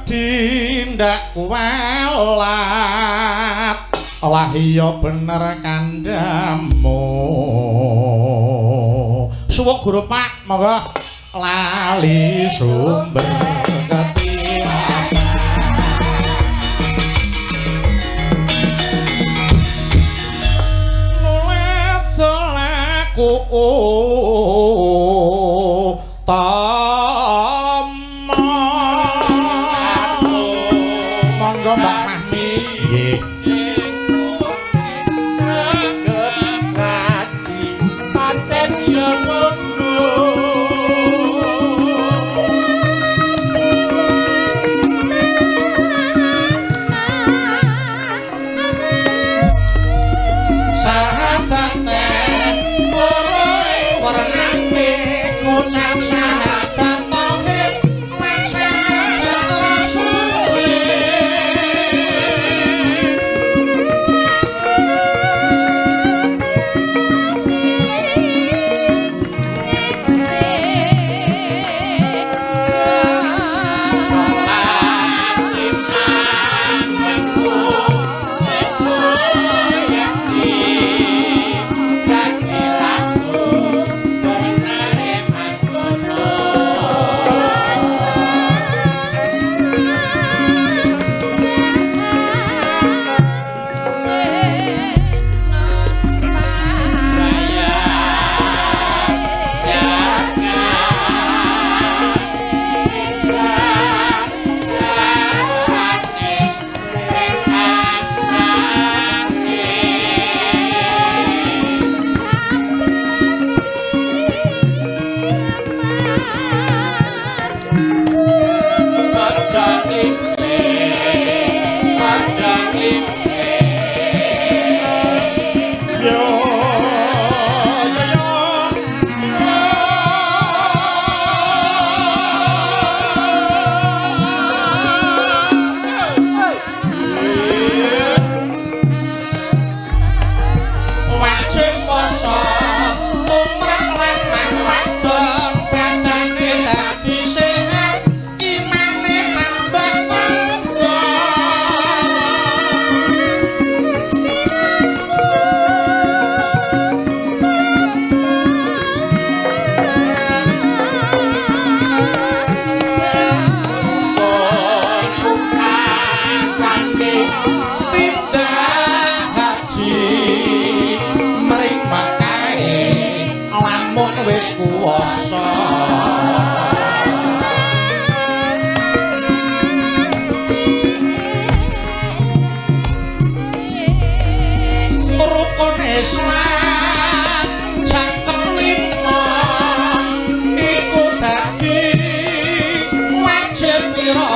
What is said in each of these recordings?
Tindak kuwalat lah iya bener kandhamu. Suwuk guru Pak, monggo lali sumber ketiwasan. Nulat laku monggo Mbak Mahmi. Nggih. Paten ya ngono. Sahatate loro wernane. kuwasa. Rukun Islam jangkep lima iku dadi wajib pira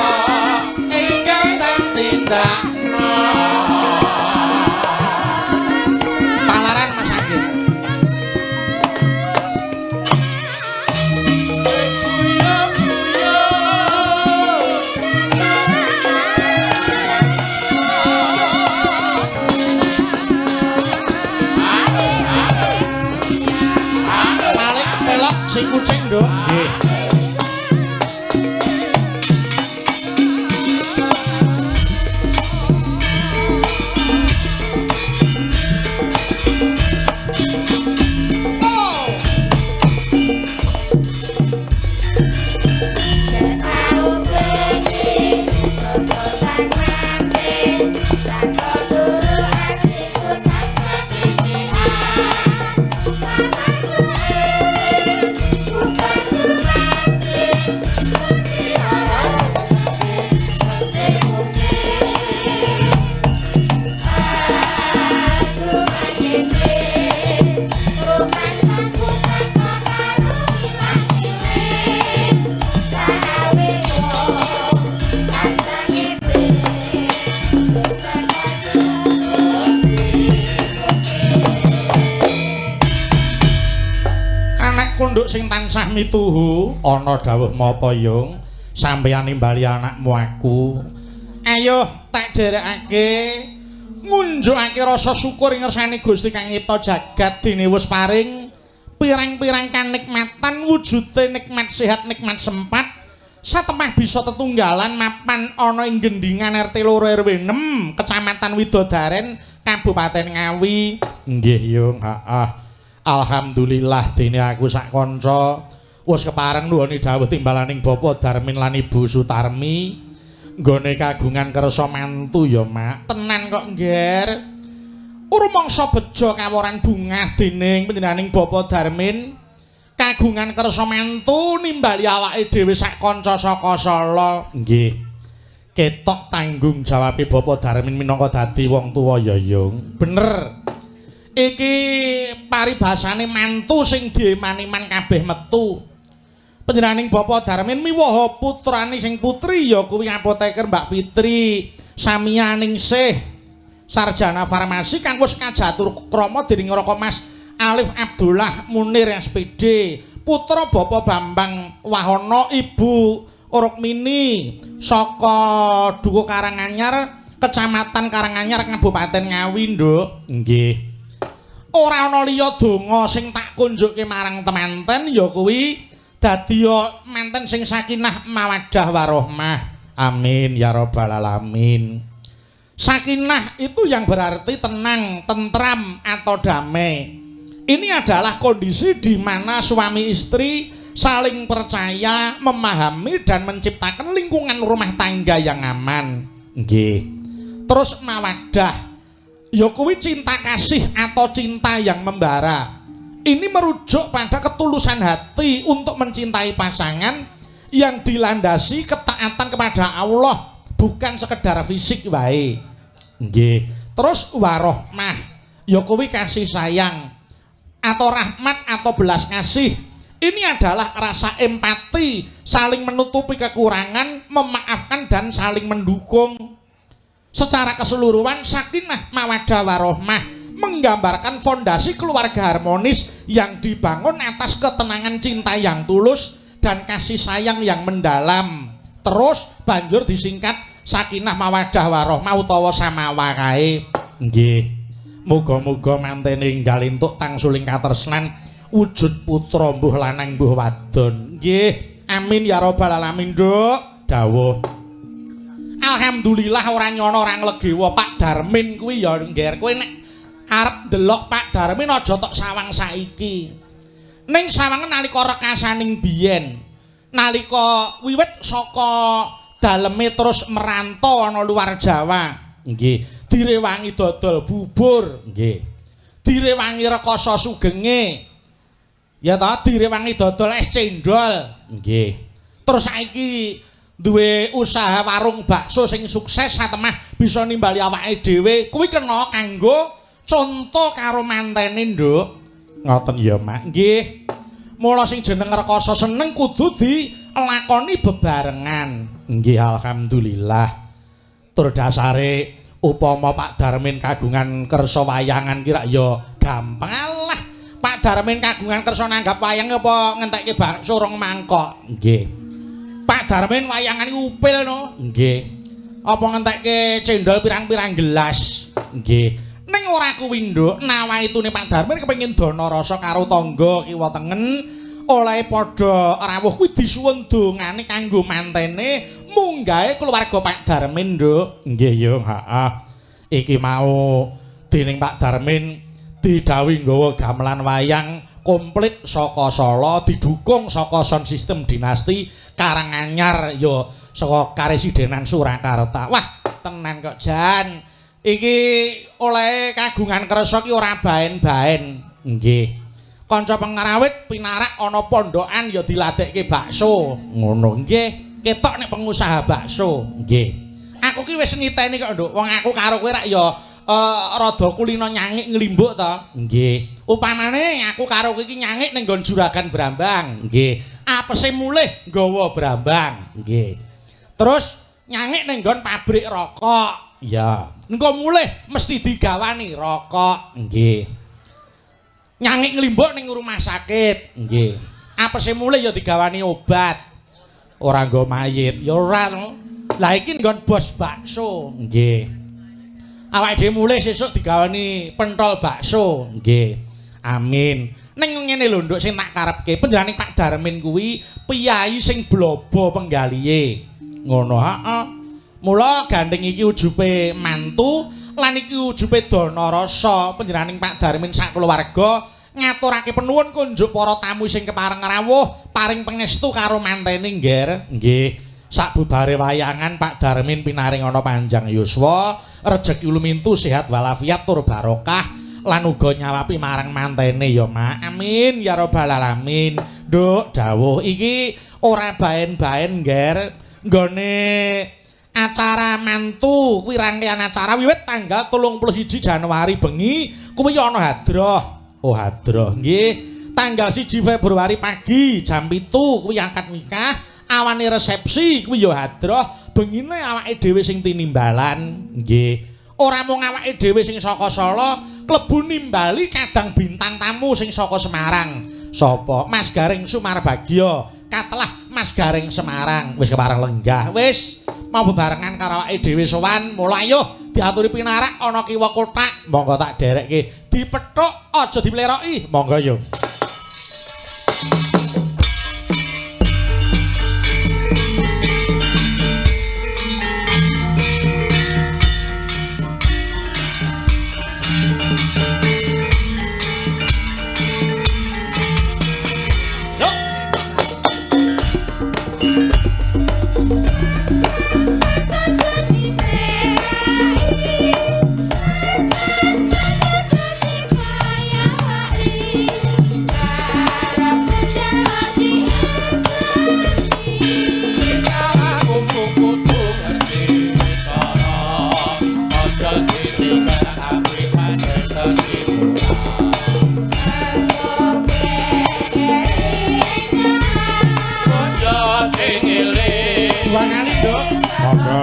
ingkang tindakno. Palaran Mas Anggit. Malik pelok sing kucing, Nduk. Nggih. Anak kunduk sing tansah mituhu ana dawuh mapa yung sampeyan nimbali anakmu aku. Ayo tak dherekake ngunjukake rasa syukur ing ngersane Gusti kang nyipta jagat dene wis paring pirang-pirang kanikmatan wujude nikmat sehat nikmat sempat satemah bisa tetunggalan mapan ana ing gendingan RT 2 RW 6 Kecamatan Widodaren Kabupaten Ngawi. Nggih yung, heeh. Alhamdulillah dene aku sak kanca wis kepareng nuwuni dawuh timbalaning Bapak Darmin lan Ibu Sutarmi nggone kagungan kersa mantu ya Mak. Tenan kok Ngger. Rumangsa bejo kaworan bungah dening panjenenganing Bapak Darmin kagungan kersa mantu nimbali awake dhewe sak kanca saka Solo. Nggih. Ketok tanggung jawabe Bapak Darmin minangka dadi wong tuwa ya Yung. Bener. Iki paribasane mantu sing dieman-iman kabeh metu. Panjenenganing Bapak Darmin miwaha putrane sing putri ya kuwi apoteker Mbak Fitri Samia Ningsih sarjana farmasi kang wis kajatur krama dening Raka Mas Alif Abdullah Munir SPD, putra Bapak Bambang Wahono Ibu Rukmini saka Dukuh Karanganyar, Kecamatan Karanganyar, Kabupaten Ngawi, Nduk. Nggih. Ora ana liya donga sing tak kunjukke marang temanten ya kuwi dadi manten sing sakinah mawaddah warohmah. Amin ya rabbal alamin. Sakinah itu yang berarti tenang, tentram atau damai. Ini adalah kondisi di mana suami istri saling percaya, memahami dan menciptakan lingkungan rumah tangga yang aman. Nggih. Terus mawaddah ya kuwi cinta kasih atau cinta yang membara. Ini merujuk pada ketulusan hati untuk mencintai pasangan yang dilandasi ketaatan kepada Allah, bukan sekedar fisik wae. Nggih. Terus warohmah ya kuwi kasih sayang atau rahmat atau belas kasih. Ini adalah rasa empati, saling menutupi kekurangan, memaafkan dan saling mendukung. Secara keseluruhan sakinah mawaddah warohmah menggambarkan fondasi keluarga harmonis yang dibangun atas ketenangan cinta yang tulus dan kasih sayang yang mendalam. Terus banjur disingkat sakinah mawaddah warohmah utawa samawa kae. Nggih. Muga-muga mantene enggal entuk tangsuling katresnan wujud putra mbuh lanang mbuh wadon. Nggih. Amin ya rabbal alamin, Nduk. Dawuh. Alhamdulillah ora nyono ora nglegewa Pak Darmin kuwi ya ngger. Kowe nek arep ndelok Pak Darmin aja tok sawang saiki. Ning sawangan nalika rekasaning biyen. Nalika wiwit saka daleme terus merantau ana luar Jawa. Nggih. Direwangi dodol bubur. Nggih. Direwangi rekoso sugenge. Ya ta direwangi dodol es cendol. Nggih. Terus saiki duwe usaha warung bakso sing sukses satemah bisa nimbali awake dhewe, kuwi kena kanggo conto karo mantene, Nduk. Ngoten ya, Mak. Nggih. Mula sing jeneng rekoso seneng kudu dilakoni bebarengan. Nggih, alhamdulillah. Tur dasare upama Pak Darmin kagungan kersa wayangan ki rak ya gampang. Alah, Pak Darmin kagungan kersa nanggap wayang apa ngentekke bakso rong mangkok. Nggih. Pak Darmin wayangan iki upil no. Nggih. Apa ngentekke cendol pirang-pirang gelas. Nggih. Ning ora kuwi, Nduk, nawaitune Pak Darmin kepengin dana rasa karo tangga kiwa tengen oleh padha rawuh kuwi disuwun dongane kanggo mantene munggahe keluarga Pak Darmin, Nduk. Nggih yo, heeh. Iki mau dening Pak Darmin didhawuhi nggawa gamelan wayang komplit saka Solo, didukung saka sound system dinasti Karanganyar ya saka Karesidenan Surakarta. Wah, tenan kok jan. Iki oleh kagungan kersa ki ora baen-baen. Nggih. Kanca pengrawit pinarak ana pondokan ya diladekke bakso. Ngono nggih. Ketok nek pengusaha bakso. Nggih. Aku ki wis niteni kok, Nduk. Wong aku karo kowe rak ya rada kulino nyangik nglimbuk to. Nggih. Upamane aku karo kowe iki nyangik ning nggon Juragan Brambang. Nggih. Apese mulih nggawa brambang. Nggih. Terus nyangik ning nggon pabrik rokok. Iya. Engko mulih mesti digawani rokok. Nggih. Nyangik nglimbuk ning rumah sakit. Nggih. Apese mulih ya digawani obat. Ora nggo mayit. Ya ora. Lah iki nggon bos bakso. Nggih. Awake dhewe mulih sesuk digawani pentol bakso. Nggih. Amin. Ning ngene lho, Nduk, sing tak karepke panjenengane Pak Darmin kuwi piyayi sing blobo penggalihe. Ngono, heeh. Mula gandeng iki ujube mantu lan iki ujube dana rasa panjenenganing Pak Darmin sak keluarga ngaturake penuwun kunjuk para tamu sing kepareng rawuh paring pangestu karo mantene, Ngger. Nggih. Sakbubare wayangan Pak Darmin pinaring ana panjang yuswa, rejeki lumintu sehat walafiat tur barokah lan uga nyawapi marang mantene ya, Mak. Amin ya rabbal alamin. Nduk, dawuh iki ora baen-baen, Ngger. Nggone acara mantu kuwi rangkaian acara wiwit tanggal 31 Januari bengi kuwi ana hadroh. Oh, hadroh nggih. Tanggal 1 Februari pagi jam 7 kuwi akad nikah, awane resepsi kuwi ya hadroh, bengine awake dhewe sing tinimbalan. Nggih. Ora mung awake dhewe sing saka Solo, klebu nimbali kadang bintang tamu sing saka Semarang. Sapa? Mas Gareng Sumarbagya. Katelah Mas Gareng Semarang wis kepareng lenggah. Wis mau bebarengan karo awake dhewe sowan, mula ayo diaturi pinarak ana kiwa kothak, monggo tak derekke. Dipethuk aja dipleroki. Monggo yo. Dua kali, Nduk. Monggo.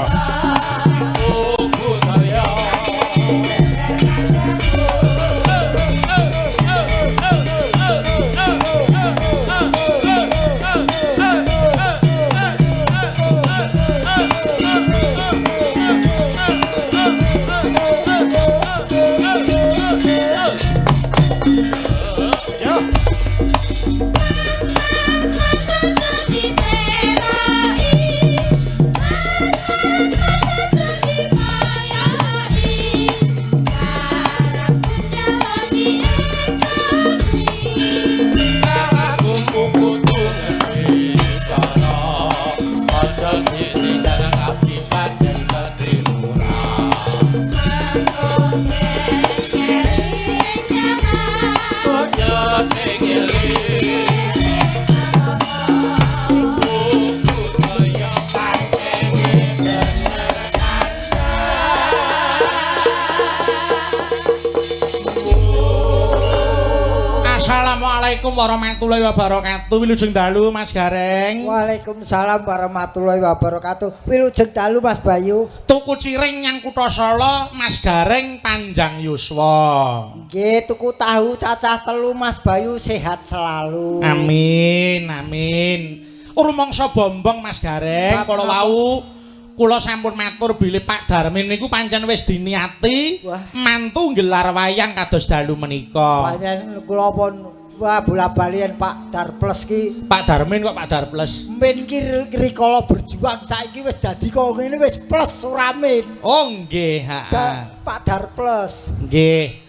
Assalamualaikum warahmatullahi wabarakatuh. Wilujeng dalu Mas Gareng. Waalaikumsalam warahmatullahi wabarakatuh. Wilujeng dalu Mas Bayu. Tuku cireng nyang kutha Solo, Mas Gareng panjang yuswa. Nggih, tuku tahu cacah 3 Mas Bayu sehat selalu. Amin, amin. Rumangsa bombong Mas Gareng, kala wau kula sampun matur bilih Pak Darmin niku pancen wis diniati mantu nggelar wayang kados dalu menika. Pancen kula pun wah bola-balian Pak Darples ki. Pak Darmin kok Pak Darples? Min ki rikala berjuang saiki wis dadi kok ngene wis plus ora min. Oh nggih, heeh. Pak Darples. Nggih.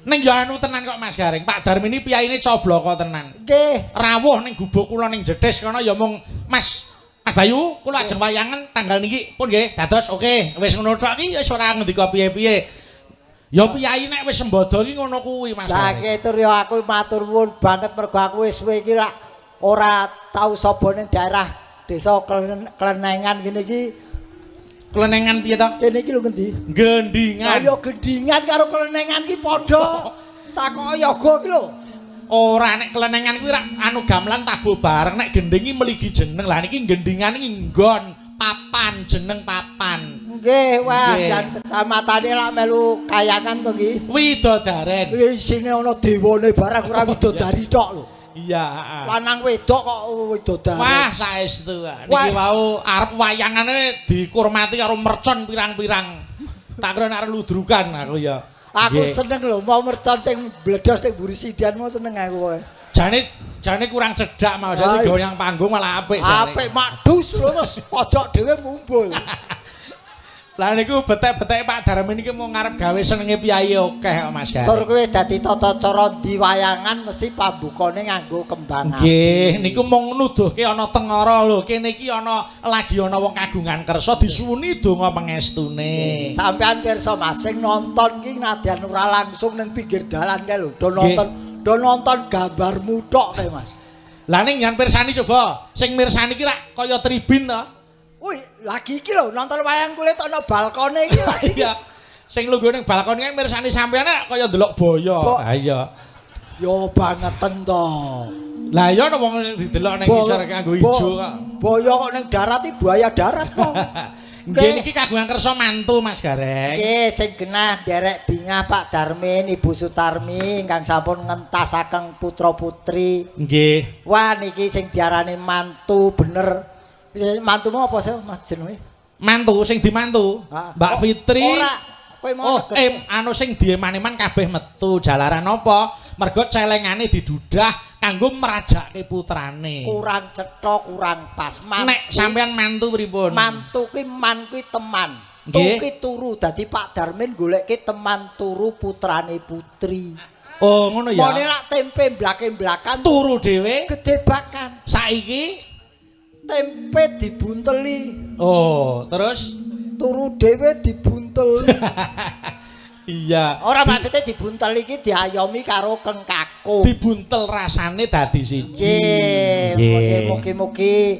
Ning ya anu tenan kok Mas Gareng. Pak Darmin iki piyaine cobloko tenan. Nggih. Rawuh ning gubuk kula ning Jetis kono ya mung Mas Bayu, kula ajeng wayangan tanggal niki pun nggih, dados oke, wis ngono tok iki wis ora ngendika piye-piye. Ya piyayi nek wis sembodo iki ngono kuwi Mas. Lah iki tur ya aku matur nuwun banget mergo aku wis suwe iki lak ora tau sapa ning daerah desa Klenengan kene iki. Klenengan piye to? Kene iki lho ngendi? Gendingan. Lah ya gendingan karo klenengan ki padha. Takoki yoga iki lho. Ora nek klenengan kuwi rak anu gamelan tabuh bareng, nek gending iki meligi jeneng. Lah niki gendingan iki nggon papan, jeneng papan. Nggih, wah jan kecamatane lak melu kayangan to iki. Widodaren. Isine ana dewane barang ora widodari tok lho. Iya, heeh. Lanang wedok kok widodaren. Wah, saestu. Niki wau arep wayangane dikurmati karo mercon pirang-pirang. Tak kira nek ludrukan aku ya. Aku seneng lho mau mercon sing bledos ning mburi sidian mau seneng aku pokoke. Jane kurang cedhak mau jane goyang panggung malah apik jane. Apik makdus lho terus pojok dhewe mumbul. Lah niku betek-beteke Pak Darmin iki mau ngarep gawe senenge piyayi akeh kok Mas Gareng. Tur kuwi dadi tata cara diwayangan mesti pambukane nganggo kembang. Nggih, niku mung nuduhke ana tengara lho. Kene iki ana lagi ana wong kagungan kersa disuwuni donga pangestune. Sampeyan pirsa Mas sing nonton ki nadyan ora langsung ning pinggir dalan kae lho. Do nonton gambarmu tok kae Mas. Lah ning yen pirsani coba, sing mirsani ki rak kaya tribin to. Wih, lagi iki lho nonton wayang kulit ana balkone iki lagi. Iya. Sing lungguh ning balkon kan mirsani sampeyan rak kaya ndelok boyo. Ha iya. Yo bangeten to. Lah iya ana wong didelok ning ngisor kanggo ijo kok. Boyo kok ning darat iki buaya darat kok. Nggih niki kagungan kersa mantu Mas Gareng. Nggih sing genah nderek bingah Pak Darmin, Ibu Sutarmi ingkang sampun ngentasaken putra-putri. Nggih. Wah niki sing diarani mantu bener. Mantumu apa sih Mas jenenge? Mantu sing dimantu, Mbak Fitri. Ora, kowe mau anu sing dieman-eman kabeh metu jalaran apa? Mergo celengane didudah kanggo merajake putrane. Kurang cetha, kurang pas. Mantu, nek sampean mantu pripun? Mantu kuwi man kuwi teman. Tu kuwi turu. Dadi Pak Darmin goleke teman turu putrane putri. Oh, ngono ya. Mone lak tempe mblake-mblakan turu dhewe gede bakan. Saiki tempe dibunteli. Oh, terus turu dhewe dibunteli. Iya. Ora maksudnya dibuntel iki diayomi karo kengkakung. Dibuntel rasane dadi siji. Nggih, mugi-mugi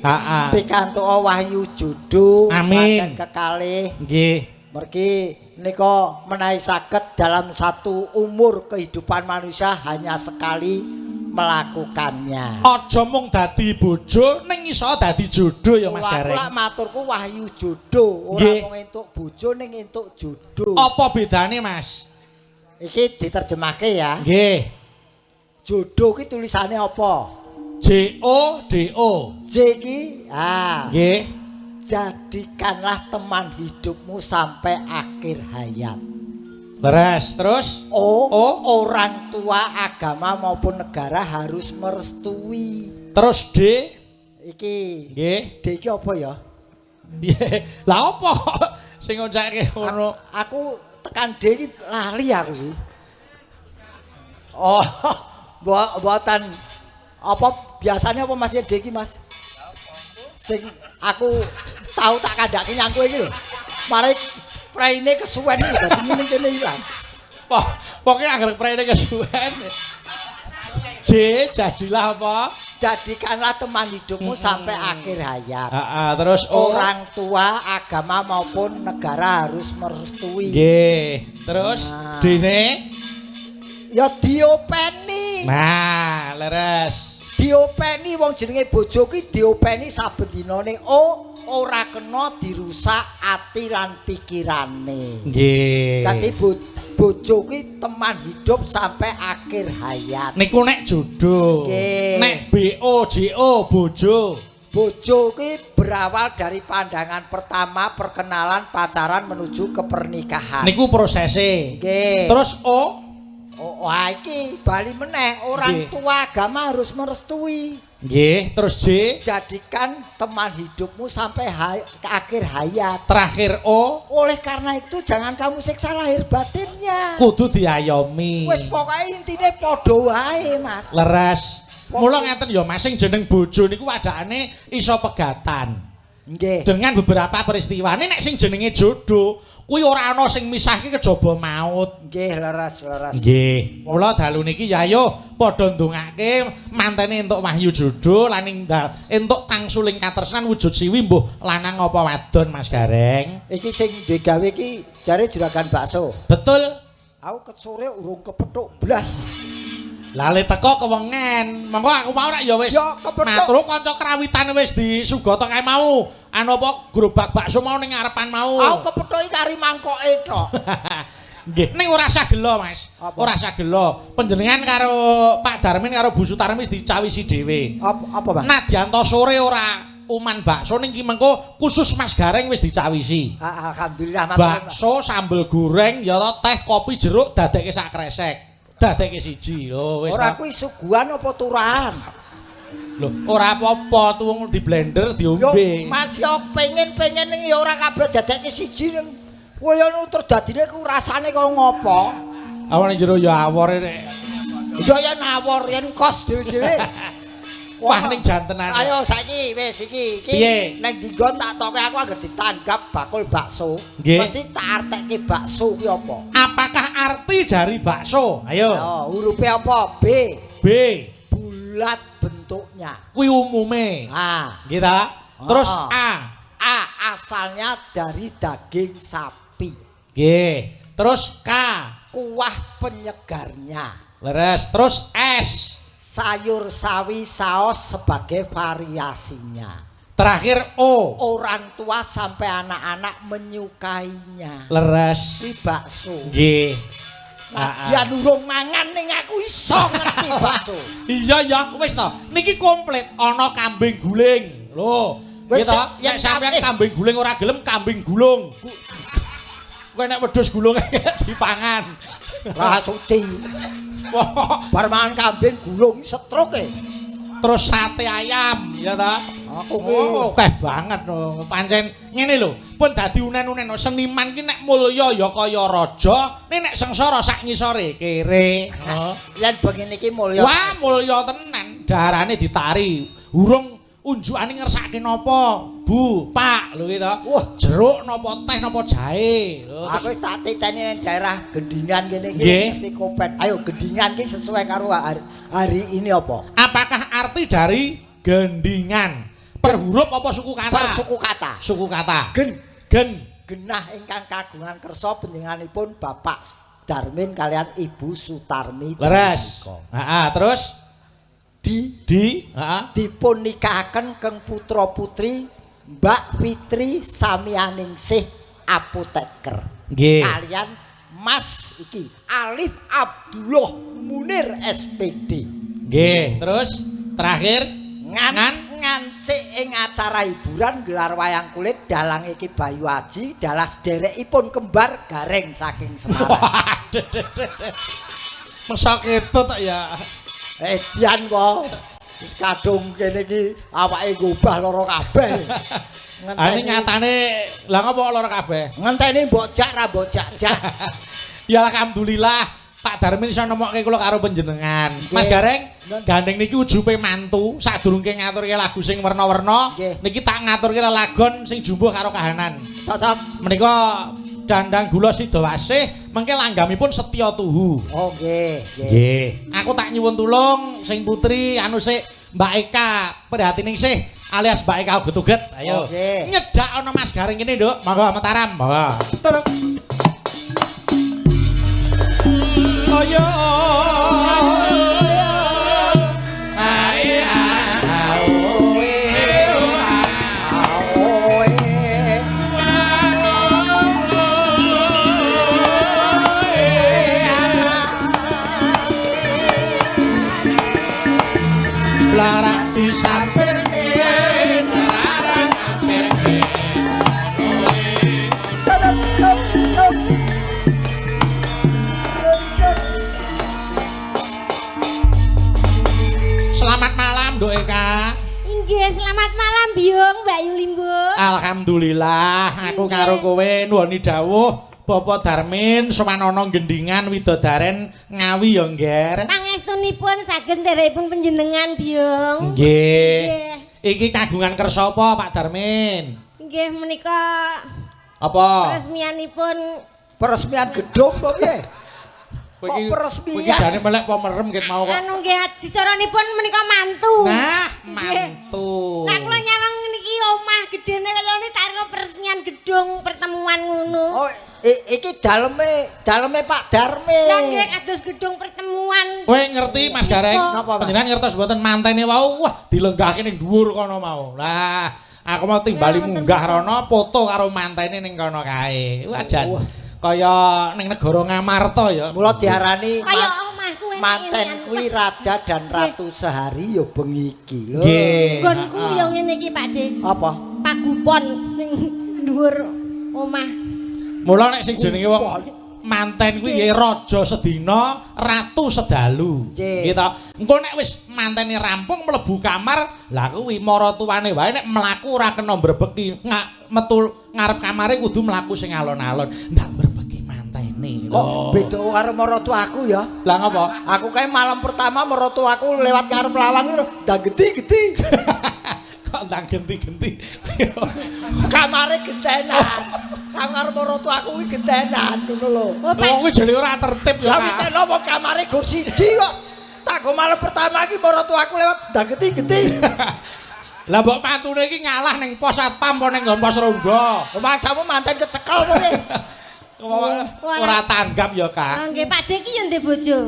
pikantuk wahyu jodoh. Amin. Kekalih. Nggih. Mergi nika menawi saged dalam satu umur kehidupan manusia hanya sekali melakukannya. Aja mung dadi bojo ning iso dadi jodoh ya Mas Gareng. Aku lak maturku wahyu jodoh, ora mung entuk bojo ning entuk jodoh. Apa bedane Mas? Iki diterjemahke ya. Nggih. Jodoh ki tulisane apa? J O D O. J ki ah. Nggih. Jadikanlah teman hidupmu sampai akhir hayat. Leres, terus O, orang tua agama maupun negara harus merestui. Terus D iki. Nggih. D iki apa ya? Piye? Lah apa sing ngoncake ngono? Aku tekan D iki lali aku iki. Oh, mboten. Apa biasanya apa Mas D iki, Mas? Sing aku tau tak kandhake nyang kowe iki lho. Mari preine kesuwen iki dadi ngene kene ilang. Pokoke anggere preine kesuwen. J jadilah apa? Jadikanlah teman hidupmu sampai akhir hayat. Terus O. Orang tua, agama maupun negara harus merestui. Nggih. Terus nah. D-ne ya diopeni. Diopeni. Nah, leres. Diopeni wong jenenge bojo ki diopeni saben dinane. Oh, ora kena dirusak ati lan pikirane. Nggih. Dadi bojo ki teman hidup sampai akhir hayat. Niku nek jodoh. Nggih. Nek B O J O bojo. Bojo ki berawal dari pandangan pertama, perkenalan, pacaran menuju ke pernikahan. Niku prosese. Nggih. Terus O. Oh, wah iki bali meneh, orang Nggih. tua agama harus merestui. Nggih, terus J. Jadikan teman hidupmu sampai ke akhir hayat. Terakhir O. Oleh karena itu jangan kamu siksa lahir batinnya. Kudu diayomi. Wis pokoke intine padha wae, Mas. Leres. Mula ngeten ya Mas, sing jeneng bojo niku wadakane iso pegatan. Nggih. Dengan beberapa peristiwa. Nek sing jenenge jodoh, kuwi ora ana sing misahke kejaba maut. Nggih, leres, leres. Nggih. Mula dalu niki ya ayo padha ndongake mantene entuk wahyu jodoh lan entuk tangsuling katresnan wujud siwi mbuh lanang apa wadon Mas Gareng. Iki sing duwe gawe iki jare juragan bakso. Betul. Aku ket sore urung kepethuk blas. Lale teko kewengen. Monggo aku mau rak ya wis. Ya, kepethuk. Matur kanca krawitan wis disugata kae mau. Anu apa gerobak bakso mau ning ngarepan mau. Aku kepethuk iki kari mangkoke tok. Nggih, ning ora usah gelo, Mas. Apa? Ora usah gelo. Panjenengan karo Pak Darmin karo Bu Sutarmi wis dicawisi dhewe. Apa apa, Mas? Nadyan to sore ora uman bakso ning ki mengko khusus Mas Gareng wis dicawisi. Alhamdulillah matur. Bakso, sambel goreng, ya to, teh, kopi, jeruk dadekke sak kresek. Dadekke siji lho wis. Ora kuwi suguhan apa turahan? Lho, ora apa-apa tuwung di blender Yo diombe. Mas yo pengen-pengen ning ya ora kabeh dadekke siji ning. Kowe yo nutur dadine ku rasane kaya ngopo? Awane jero ya awore nek. Ya ya nawor yen kos dhewe-dhewe. Wah ning jantenane. Ayo saiki wis iki iki Piye? nang dinggon tak toke aku anggere ditanggap bakul bakso. Nggih. Mesti tak artekke bakso ki apa? Apakah arti dari bakso? Ayo. Yo, hurufe apa? B. B. Bulat bentuknya. Kuwi umume. Ah. Nggih ta? Terus Ah. A. A asalnya dari daging sapi. Nggih. Terus K. Kuah penyegarnya. Leres. Terus S. Sayur sawi saus sebagai variasinya. Terakhir O. Orang tua sampai anak-anak menyukainya. Leres. Kuwi bakso. Nggih. Nadyan urung mangan ning aku iso ngerti bakso. Iya ya, wis to. Niki komplit ana kambing guling. Lho, Wis, nggih to? yen Nek sampean kambing- kambing guling ora gelem kambing gulung. Kowe nek wedhus gulung dipangan. Ra suci. Wah, Bar mangan kambing gulung stroke. terus sate ayam, ya ta? Aku ki Oh, akeh banget lho. Pancen ngene lho, pun dadi unen-unen seniman ki nek mulya ya kaya raja, nek nek sengsara sak ngisore kere. Oh. yen bengi niki mulya. Wah, mulya tenan. Darane ditari. Urung unjukane ngersake napa, Bu, Pak, lho ki to. Wah. Jeruk napa teh napa jahe. Lho, Aku wis tak titeni ning daerah Gendingan kene iki Nggih. mesti kopen. Ayo Gendingan ki sesuai karo hari ini apa? Apakah arti dari gendingan? Per huruf apa suku kata? Per suku kata. Suku kata. Gen Gen. genah ingkang kagungan kersa panjenenganipun Bapak Darmin kalian Ibu Sutarmi. Leres. Heeh, terus Di di, heeh. dipun nikahaken keng putra putri Mbak Fitri Samianingsih apoteker. Nggih. Kalian Mas iki Alif Abdullah Munir SPD. Nggih, terus terakhir Ngan, Ngan? ngancik ing acara hiburan gelar wayang kulit dalang iki Bayu Aji dalas derekipun kembar Gareng saking Semarang. Waduh. Masa ketut ya. Edian kok. Wis kadung kene iki awake ngubah lara kabeh. Ah ini nyatane lah ngopo lara kabeh? Ngenteni mbok jak ra mbok jak-jak. Ya alhamdulillah Pak Darmin iso nemokke kula karo panjenengan. Mas Gareng, gandeng niki ujupe mantu sadurunge ngaturke lagu sing werna-werna, niki tak ngaturke lelagon sing jumbuh karo kahanan. Cocok. Menika Dandang Gula Sidawasih mengke langgamipun Setya Tuhu. Oh nggih, nggih. Aku tak nyuwun tulung sing putri anu sik Mbak Eka Prihatiningsih alias Mbak Eka Uget-uget. Ayo. Oh, nggih. Nyedak ana Mas Gareng kene, Nduk. Monggo Mataram. Monggo. Turuk. Ayo. Nduk Eka. Inggih, selamat malam Biyung, Mbak Yu Limbuk. Alhamdulillah, aku karo kowe nuwuni dawuh Bapak Darmin sowan ana Gendingan Widodaren Ngawi ya, Ngger. Pangestunipun saged nderepun panjenengan, Biyung. Nggih. Nggih. Iki kagungan kersa apa, Pak Darmin? Nggih menika Apa? peresmianipun. Peresmian gedung apa piye? Kowe Kok iki peresmian? Kowe iki jane melek apa merem ket mau kok. Anu nggih dicaranipun menika mantu. Nah, mantu. Lah kula nyawang niki omah gedene kaya ngene tak kira peresmian gedung pertemuan ngono. Oh, iki daleme Pak Darmin. Lah nggih kados gedung pertemuan. Kowe ngerti Mas Gareng? Napa, Mas? Panjenengan ngertos mboten mantene wau wah dilenggahke ning dhuwur kono mau. Lah, aku mau timbali Ya, wonten munggah rono foto karo mantene ning kono kae. Wah jan. Wah. Kaya ning negara Ngamarta ya. Mula diarani Kaya omahku enak manten ngene. kuwi raja dan ratu sehari ya bengi iki lho. Nggih. Nggonku Heeh. ya ngene iki Pak De. Apa? Pagupon ning dhuwur omah. Mula nek sing jenenge wong manten kuwi nggih raja sedina, ratu sedalu. Nggih. Nggih to. Engko nek wis mantene rampung mlebu kamar, lah kuwi maratuwane wae nek mlaku ora kena mbrebeki, metu ngarep kamare kudu mlaku sing alon-alon. Ndak mbrebeki mantene. Kok beda karo maratuaku ya? Lah ngapa? Aku kae malam pertama maratuaku lewat ngarep lawang ngono, ndak genti-genti. Kok ndang genti-genti. Kamare gentenan. Kamar maratuaku kuwi gentenan ngono lho. Oh, Pak. Wong kuwi jenenge ora tertib ya. Lah Kak. witeno wong kamare gur siji kok. Tak go malam pertama iki maratuaku lewat ndak genti-genti. Lah mbok mantune iki ngalah ning pos satpam apa ning nggon pos rondo. Mangsamu manten kecekel kowe. Ora tanggap ya, Kak. Ah, nggih Pak De iki ya ndek bojo.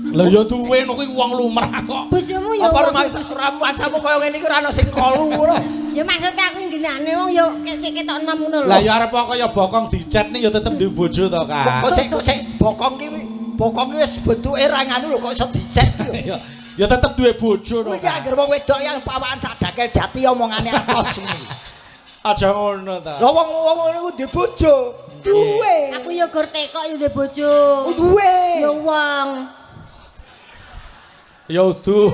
Lah ya duwe ngono kuwi wong lumrah kok. Bojomu ya. Apa rumangsamu kaya ngene iki ora ana sing kolu ngono. Ya maksud aku nggenane wong ya sik ketok enom ngono lho. Lah ya arep kaya bokong dicet nih ya tetep duwe bojo to, Kak. Kok sik bokong ki wis bentuke ra nganu lho kok iso dicet lho. Ya ya tetep duwe bojo to. Kuwi ki anggere wong wedok yang pawaan sak dakel jati omongane atos ngono. Aja ngono ta. Lah wong wong ngono ku duwe bojo. Duwe. Aku ya gur tekok ya ndek bojo. Duwe. Ya wong. Ya udu.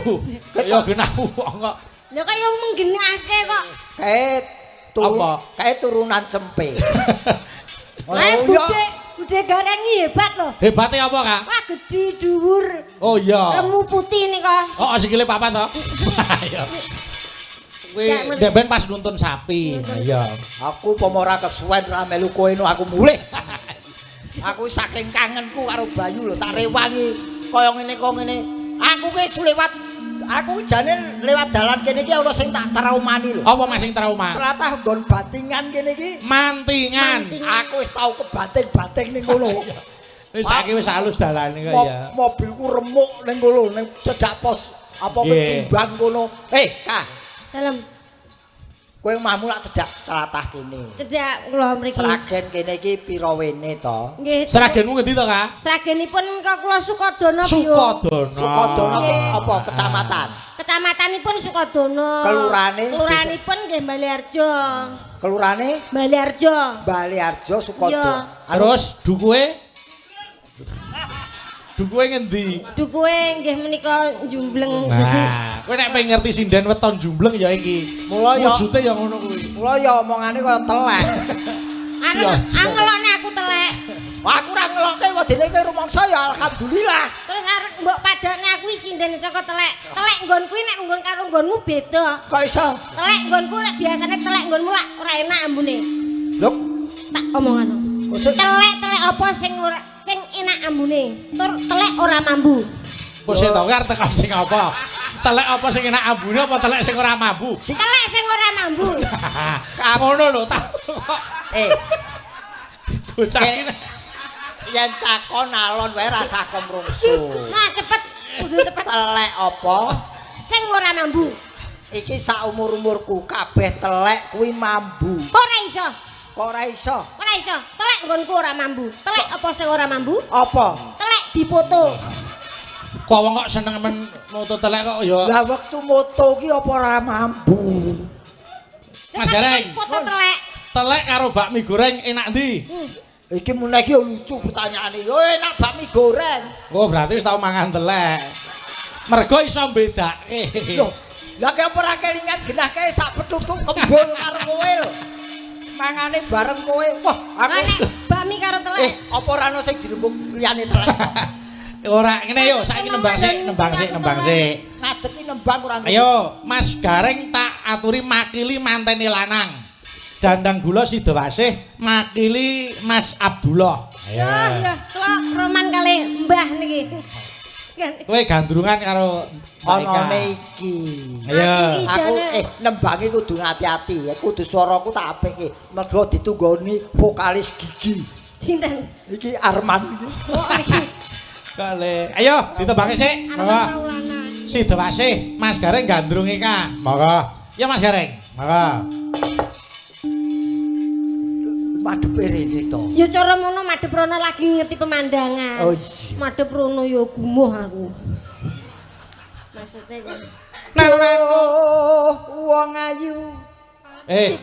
Ya genah wong kok. Lha kaya menggenahke kok. Kae turu Apa? kae turunan cempe. Oh, Eh iya. bude gareng iki hebat lho. Hebate apa, Kak? Wah gedhi dhuwur. Oh iya. Lemu putih nika. Oh, sikile papat to. Iya. Kuwi Gak ndek ben pas nuntun sapi. Iya. Aku pomo ora kesuwen ra melu kowe no aku mulih. Aku saking kangenku karo Bayu lho tak rewangi kaya ngene kaya ngene. Aku ki lewat aku jane lewat dalan kene iki ana sing tak traumani lho. Apa Mas sing trauma? Tlatah nggon batingan kene iki. Mantingan. Mantingan. Aku wis tau kebating-bating ning kono. Wis saiki wis halus dalane kok ya. Mobilku remuk ning kono ning cedhak pos apa Nggih. ketimbang kono. Eh, Kak, Dalem kowe omahmu lak cedhak tlatah kene. cedhak kula mriki. Sragen kene iki pira wene to? Nggih. Sragenmu ngendi to, Kak? Sragenipun kok kula Sukodono Biyung. Sukodono. Sukodono ki apa kecamatan? Kecamatanipun Sukodono. Kelurahane? Kelurahanipun nggih Balearjo. Kelurahane Balearjo. Balearjo Sukodono. Iya. Terus dukuhe? Dukuhe ngendi? Dukuhe nggih menika jumbleng. Nah, kowe nek pengen ngerti sinden weton jumbleng ya iki. Mula ya- Wujude ya ngono kuwi. Mula ya omongane kaya telek. Arep Ya, angelokne aku telek. Wah, aku ora ngelokke wedine kowe rumangsa ya alhamdulillah. Terus arep mbok padakne aku sinden saka telek. Telek nggon kuwi nek nggon karo nggonmu beda. Kok iso? Telek nggonku nek biasane telek nggonmu lak ora enak ambune. Lho, Tak omongano. kok sik- Telek-telek apa sing ora sing enak ambune? Tur telek ora mambu. Kok sing tau arep teko sing apa? Telek apa sing enak ambune apa telek sing ora mambu? Telek sing ora mambu. Ngono lho ta. Kok eh bocah iki yen takon alon wae rasah kemrungsu. Nah, cepet kudu cepet. Telek apa? Sing ora mambu. Iki saumur-umurku kabeh telek kuwi mambu. Ora iso. Kok ora iso? Ora iso. Telek nggonku ora mambu. Telek apa sing ora mambu? Apa? Telek dipoto. Kok wong kok seneng men moto telek kok ya. Lah wektu moto ki apa ora mambu? Mas Gareng. Foto telek. Telek karo bakmi goreng enak ndi? Iki meneh iki lucu pertanyaane. Yo enak bakmi goreng. Oh, berarti wis tau mangan telek. Mergo iso mbedake. Loh, Lah ki apa ora kelingan genah kae sak petutuk kembul karo kowe lho. Mangane bareng kowe. Wah, aku Nek bakmi karo telek. Apa ora ono sing dirembug liyane telek? Ora ngene yo, saiki nembang sik, nembang sik, nembang sik. Ngadeg ki nembang ora. Ayo, Mas Gareng tak aturi makili mantene lanang. Dandang gula Sidowasih makili Mas Abdullah. Ayo. Ya, tua roman kali mbah niki. Kowe gandrungan karo onone iki. Ayo. Aku nembangi kudu ati-ati, kudu swaraku tak apike. Mergo ditunggoni vokalis gigi. Sinten? Iki Arman iki. Oh, iki. Kale. Ayo ditembangi sik. Monggo. Sidowasih Mas Gareng gandrunge ka. Monggo. Ya Mas Gareng. Monggo. Madhep rene to. Ya cara mono madhep rono lagi ngerti pemandangan. Oh iya. Madhep rono ya gumuh aku. Maksudnya kok. Nang wong ayu.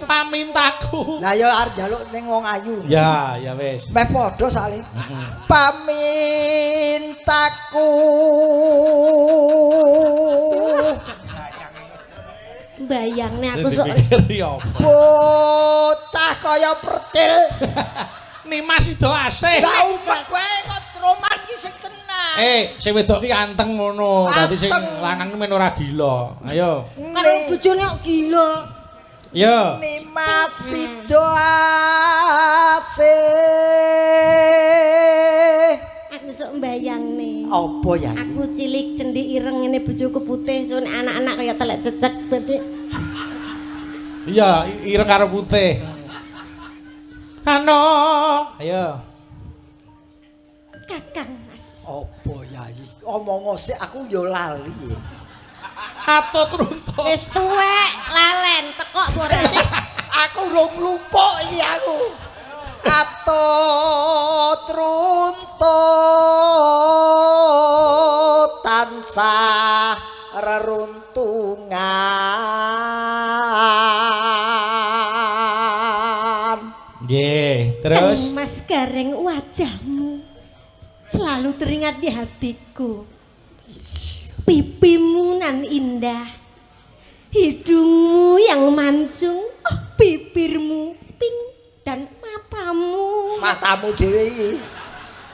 Pamintaku. Lah ya arep njaluk ning wong ayu. Ya, ya wis. Meh padha sale. Pamintaku. Bayangne aku sok dipikir ya apa. Bocah kaya percil. Nimas Sidowasih. Lah umpet kowe kok roman ki sing tenang. Sing wedok ki anteng ngono. Dadi sing lanang men ora gila. Ayo. Karo bojone kok gila. Yo. Nimas Sidowasih. Aku sok mbayangne. Apa ya? Aku cilik cendhik ireng ngene bojoku putih, sun anak-anak kaya telek cecek berarti. Iya, ireng karo putih. Ano? Ayo. Kakang Mas. Apa ya iki? Omong sik aku yo lali. Atut runtuh. Wis tuwek, lalen, tekok apa ora? Aku rong lumpuk iki aku. Atut runtuh tansah reruntungan. Nggih, terus Mas Gareng, wajahmu selalu teringat di hatiku. Pipimu nan indah, hidungmu yang mancung, oh, bibirmu pink dan matamu. Matamu dhewe iki.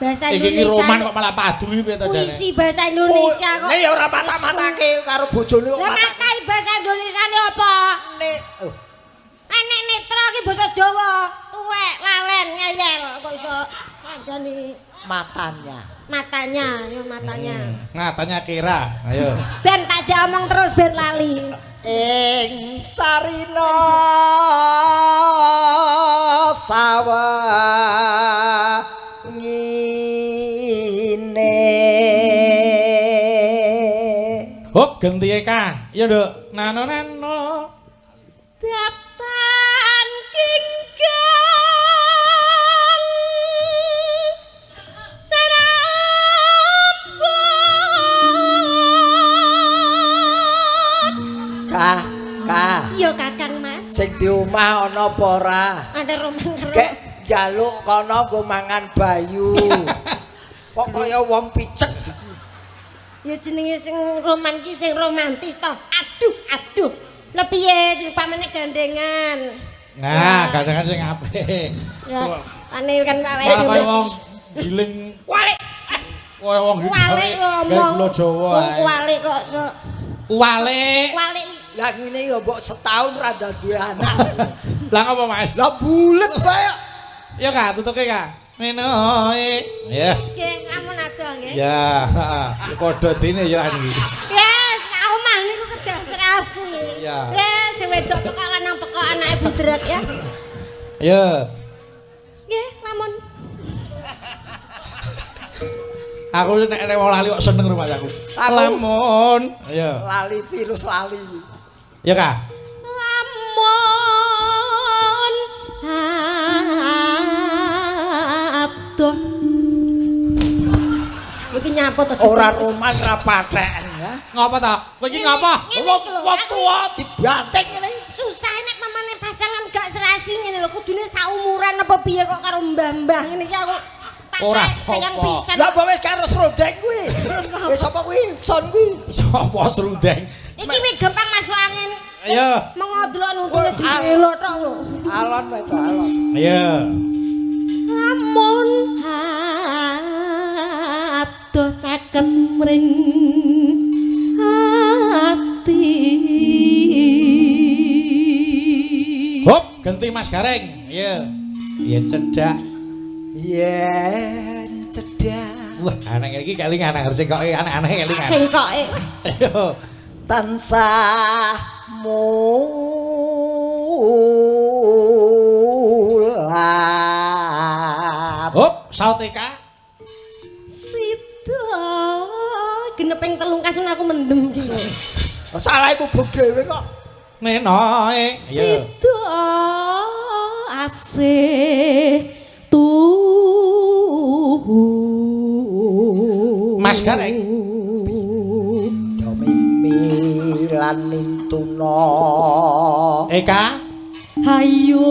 Bahasa Indonesia. Iki roman kok malah padu iki piye to jane? Puisi bahasa Indonesia kok. Nek ya ora mata-matake karo bojone kok. Lah matai bahasa Indonesiane apa? Nek nek netra iki basa Jawa, tuwek, lalen, ngeyel kok iso kandhani. Matanya. Matanya, yo matanya. Matanya kira. Ayo. Ben tak jak omong terus ben lali. Ing sarina sawah ngene. Hop gentiye ka. Iya, Nduk. Nano nano. Datan kingkang serambut. Ka, ka. Iya Kakang Mas. Sing di omah ana apa ora? Ada roman karo. Kek njaluk kono nggo mangan bayu. Kok kaya wong picek. Ya jenenge sing roman ki sing romantis toh. Aduh, aduh. Lah piye pamene gandengan. Nah, gandengan sing apik. Ya, ane kan awake dhewe. Wong giling kualik. Kaya wong kualik ngomong. Gula Jawa. Wong kualik kok sok. Kualik. Kualik. Lah ngene ya mbok setahun ra duwe anak. Lah ngopo Mas? Lah bulet bae. Ya Kak, tutuke Kak. Menoe. Ya. Nggih, ampun adoh nggih. Ya, heeh. Padha dene ya iki. Yes, omah niku kedah serasi. Ya. Yes, sing wedok pekok lanang pekok anake budrek ya. Ya. Nggih, lamun. Aku nek nek wong lali kok seneng rumah aku. Lamun. Ayo. Lali virus lali. Ya Kak. Lamun abdoh. Iki nyapa to? Ora roman ra patheken ya. Ngapa ta? Kowe iki ngapa? Wong tuwa dibanting ngene. Susah nek mamane pasangan gak serasi ngene lho, kudune saumuran apa piye kok karo mbah-mbah ngene iki aku. Ora kayang pisan. Lah mbok wis karo serundeng kuwi. Wis sapa kuwi? Son kuwi. Sapa serundeng? Iki wis gampang masuk Ayo. Mengodelok nuntune jendela tok lho. Alon wae to, alon. Ayo. Lamun adoh caket mring ati. Hop, genti Mas Gareng. Iya. Yen cedhak. Yen cedhak. Wah, anak iki kelingan aneh sing kok aneh-aneh kelingan. Sing koke. Ayo. Tansah mulat. Hop, saut Eka. Sida geneping telung kasun aku mendem ki. Salah mubeng dhewe kok. Nenoe. Ayo. Sida asih tuhu. Mas Gareng. Milan mintuna. Eka. Hayo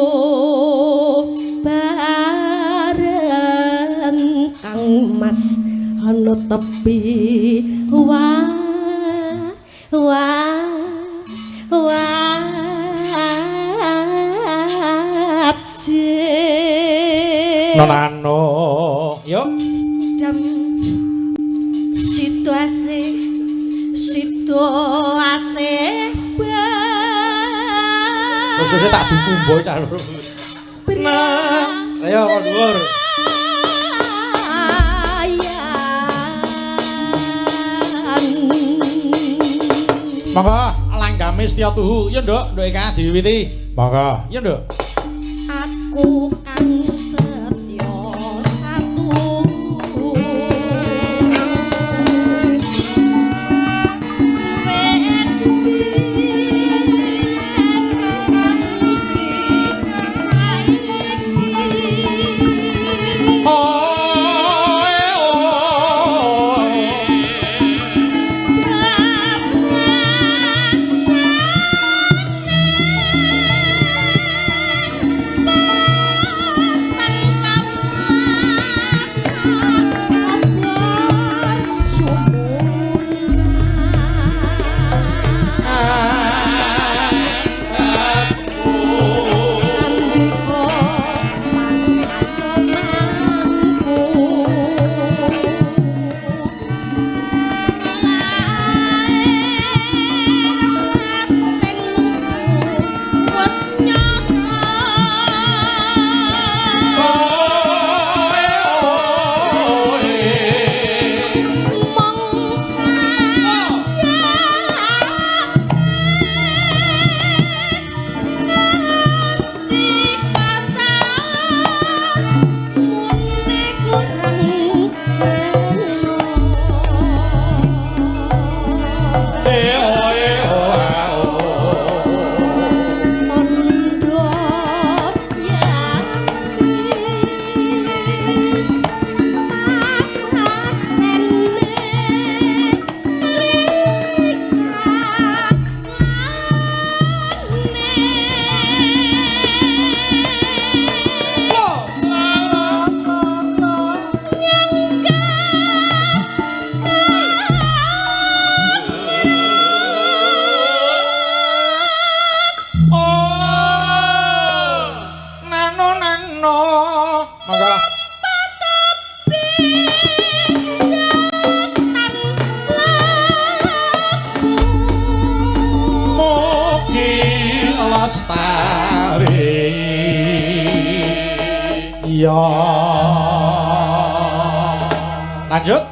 bareng Kang Mas ana tepi wa wa waje. Nonano. Yuk. Idam situasi situasi khususnya tak dukumbo cah loro. Nah, ayo kok dhuwur. Monggo langgame setya tuhu. Ya Nduk, Nduk Eka diwiwiti. Monggo. Ya Nduk. Aku kang setya satu. Lanjut.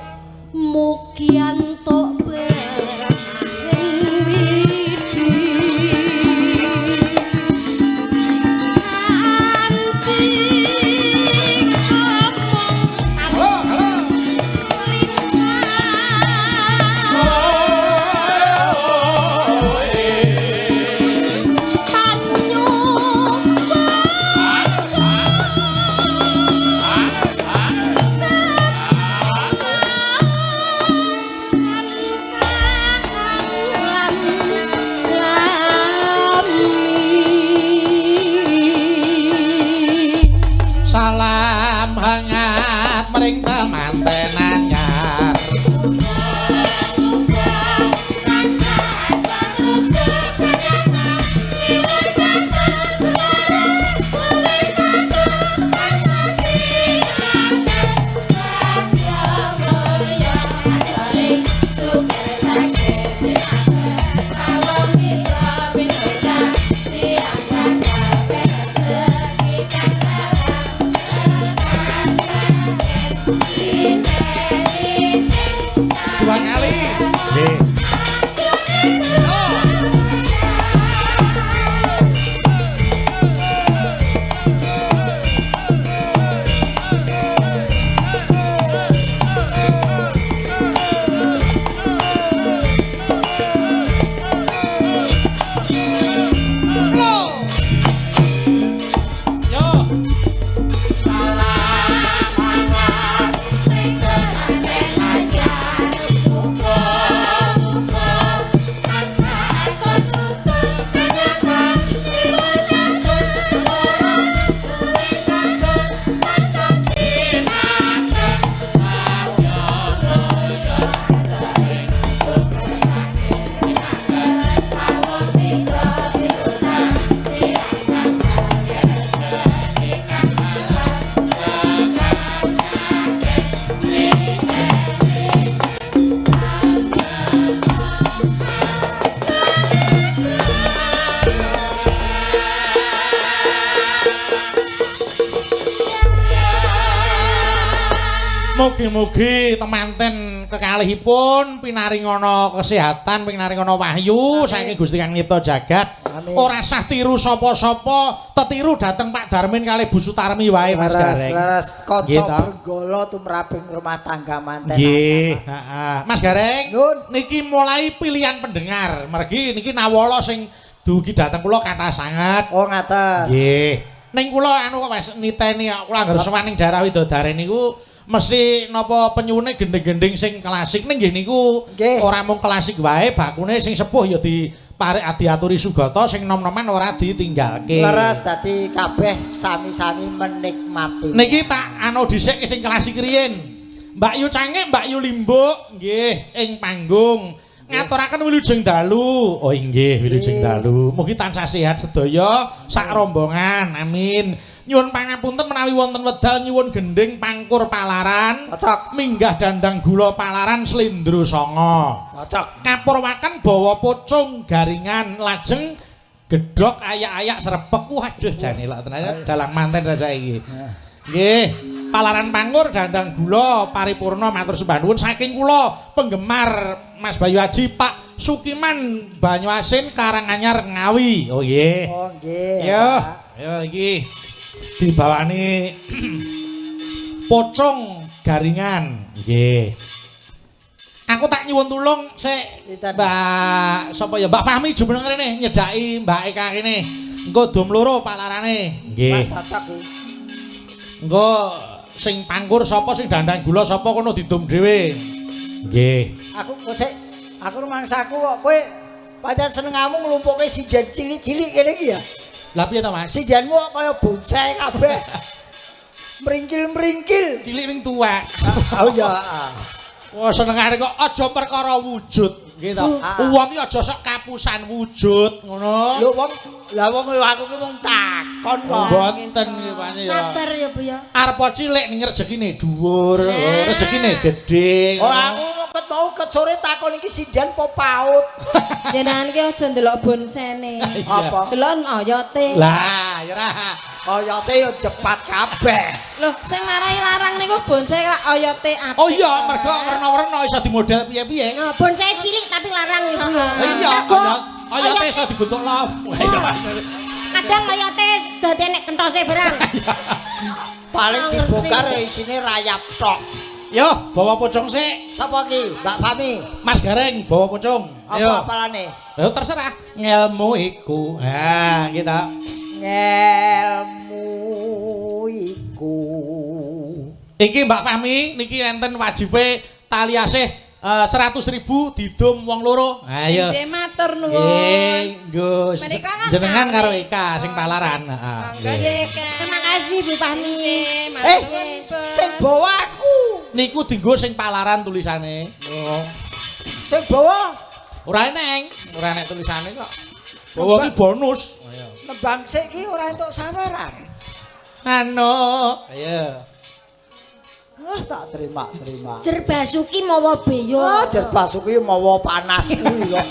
Mugi antuk berkah widi. Anti Halo, halo. Tanyo. Mugi-mugi temanten kekalihipun pinaringana kesehatan, pinaringana wahyu saking Gusti Kang Nyipta jagat. Amin. Ora sah tiru sapa-sapa, tetiru dhateng Pak Darmin kalih Bu Sutarmi wae Mas Gareng. Leres Nggih kaca ta? brenggala tumraping rumah tangga manten. Nggih, heeh. Mas Gareng, Nun. niki mulai pilihan pendengar. Mergi niki nawala sing dugi dhateng kula kathah sanget. Oh ngaten. Nggih. Ning kula anu kok wis niteni kula anggere sowan ning daerah Widodare niku mesti napa penyune gending-gending sing klasik ning nggih niku ora mung klasik wae bakune sing sepuh ya diparek diaturi sugata sing nom-noman ora ditinggalke. Leres dadi kabeh sami-sami menikmati. Niki tak anu dhisik sing klasik riyin. Mbak Yu Cangik, Mbak Yu Limbuk nggih ing panggung ngaturaken wilujeng dalu. Oh inggih wilujeng dalu. Mugi tansah sehat sedaya sak rombongan. Amin. Nyuwun pangapunten menawi wonten wedal nyuwun gending pangkur palaran. Cocok. Minggah dandang gula palaran slendro sanga. Cocok. Kapurwaken bawa pocong garingan lajeng gedhok ayak-ayak srepek. Waduh jane lak tenan dalang manten ta saiki. Nggih, palaran pangkur dandang gula paripurna matur sembah nuwun saking kula penggemar Mas Bayu Aji Pak Sukiman Banyuasin Karanganyar Ngawi. Oh nggih. Oh nggih. Yo, yo iki dibawani pocong garingan. Nggih. Aku tak nyuwun tulung sik Mbak sapa ya Mbak Fahmi jumeneng rene nyedhaki Mbak Eka kene. Engko dom loro palarane. Nggih. Cocok iki. Engko sing pangkur sapa sing dandang gula sapa kono didum dhewe. Nggih. Aku kok sik aku rumangsaku kok kowe pancen senengamu nglumpukke sinden cilik-cilik kene iki ya. Lah piye to Mas? Sindenmu kok kaya bonsai kabeh. Meringkil-meringkil. Cilik ning tuwek. Oh ya. Wah senengane kok aja perkara wujud nggih to. Wong iki aja sok kapusan wujud ngono. Lho wong lah wong aku ki mung takon kok. Mboten iki pancen ya. Sabar ya Bu ya. Arep cilik ning rezekine dhuwur, rezekine gedhe. Oh aku ket mau ket sore takon iki sinden apa paut. Jenengan ki aja ndelok bonsene. Apa? Delok oyote. Lah, ya ora. Oyote ya jepat kabeh. Loh, sing marai larang niku bonsai lak oyote apik. Oh iya, mergo werna-werna iso dimodel piye-piye. Nah, bonsai cilik tapi larang ibu ya. Iya, oyote iso dibentuk love. Kadang oyote dadi nek kentose barang. Paling dibongkar isine rayap tok. Yo, bawa pocong sik. Sapa ki? Mbak Fami. Mas Gareng, bawa pocong. Apa apalane? Ya terserah. Ngelmu iku. Ha, gitu. Ngelmu iku. Iki Mbak Fahmi niki enten wajibe tali asih 100.000 didum wong loro. Ayo. Nggih matur nuwun. Nggih, nggo. Jenengan karo Eka sing palaran, heeh. Monggo Eka. Terima kasih Bu Fahmi. Sing bawa aku. Niku dienggo sing palaran tulisane. Oh. Sing bawa ora eneng, ora enek tulisane kok. Bawa ki bonus. Ayo. Nembang sik ki ora entuk saweran. Anu, ayo. Ah, tak terima. Jerbasuki mawa beyo. Ah, Jerbasuki mawa panas kuwi kok.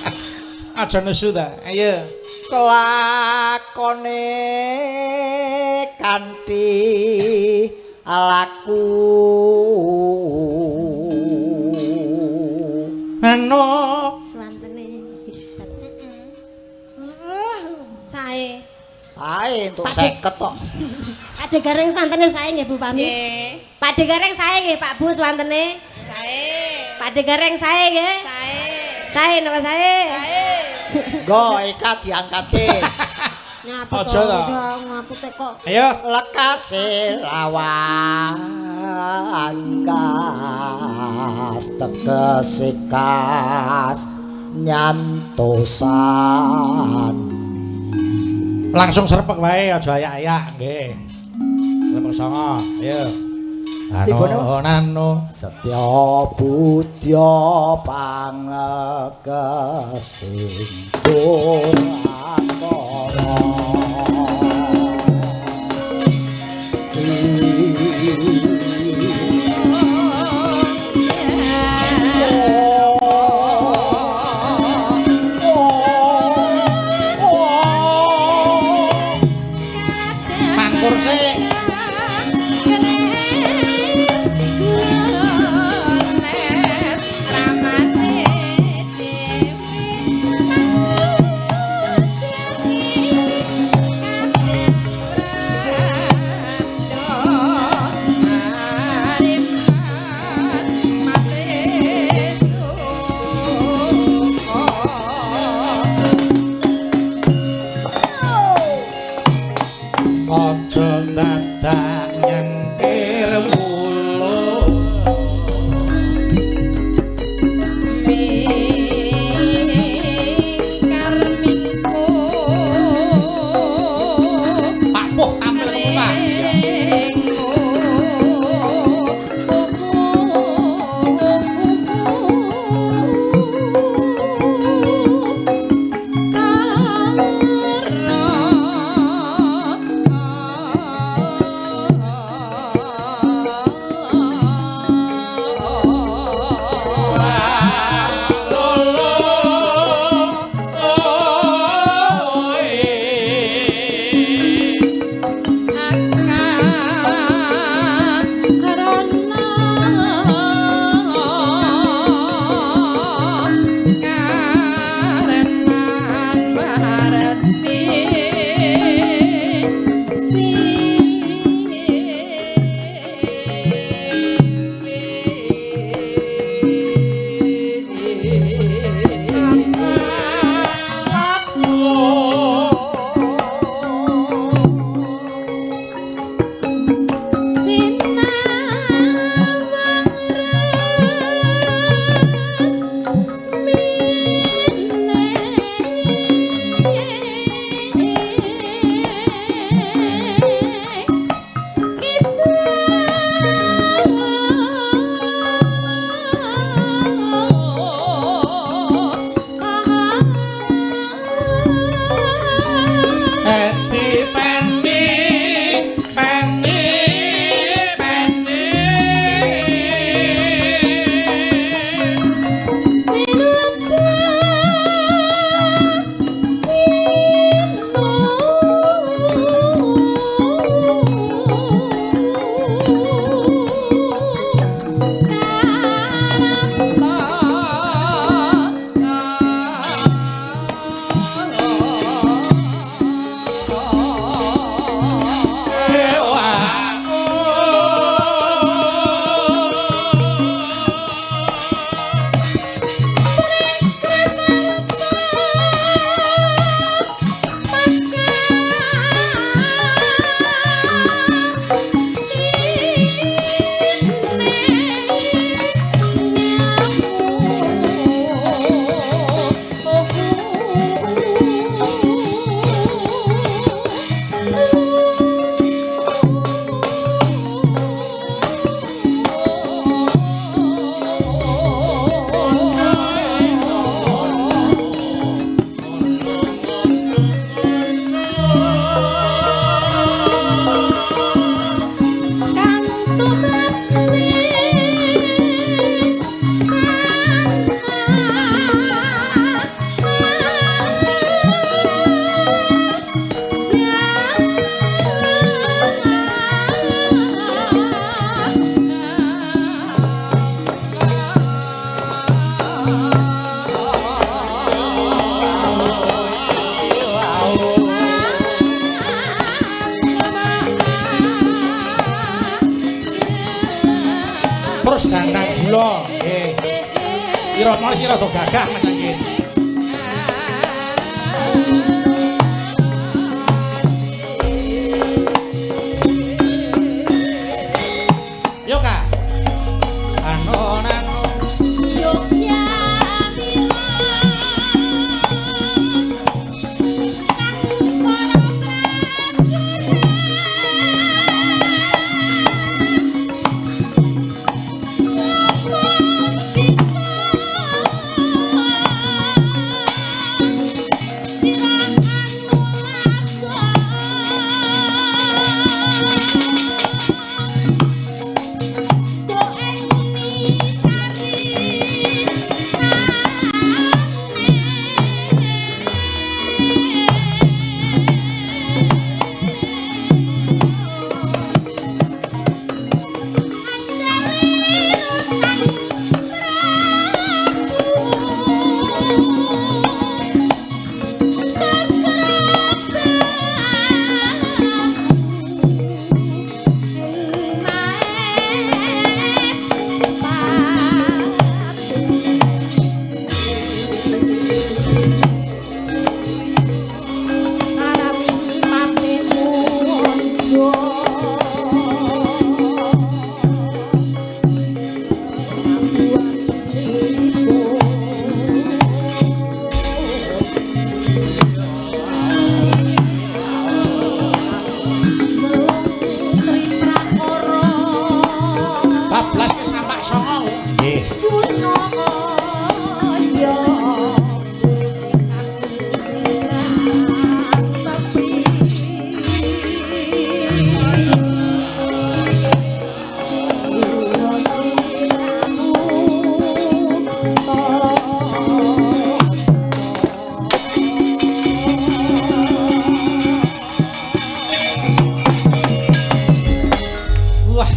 Aja nesu ta. Ayo. Kelakone kanthi laku. Anu, swantene. Sae. Sae entuk 50 kok. Pak De Gareng swantene sae nggih Bu Pami. Nggih. Pak De Gareng sae nggih Pak Bu swantene. Sae. Pak De Gareng sae nggih. Sae. Sae napa sae? Sae. Nggo Eka diangkatke. Ngapa Aja ta. Ngapu teko. Ayo. Lekase lawan kas tegese kas nyantosan. Langsung serpek wae aja ayak-ayak nggih. Serpek songo, ayo. Nano nano Setya budya pangegesing durakara. Pangkur sik. Keres. Terus dandang gula. Nggih. Irama sih rada gagah Mas Anggit. Yo Kak. Ano nano Yogya Bablas ke sampak songo. Nggih. Wah.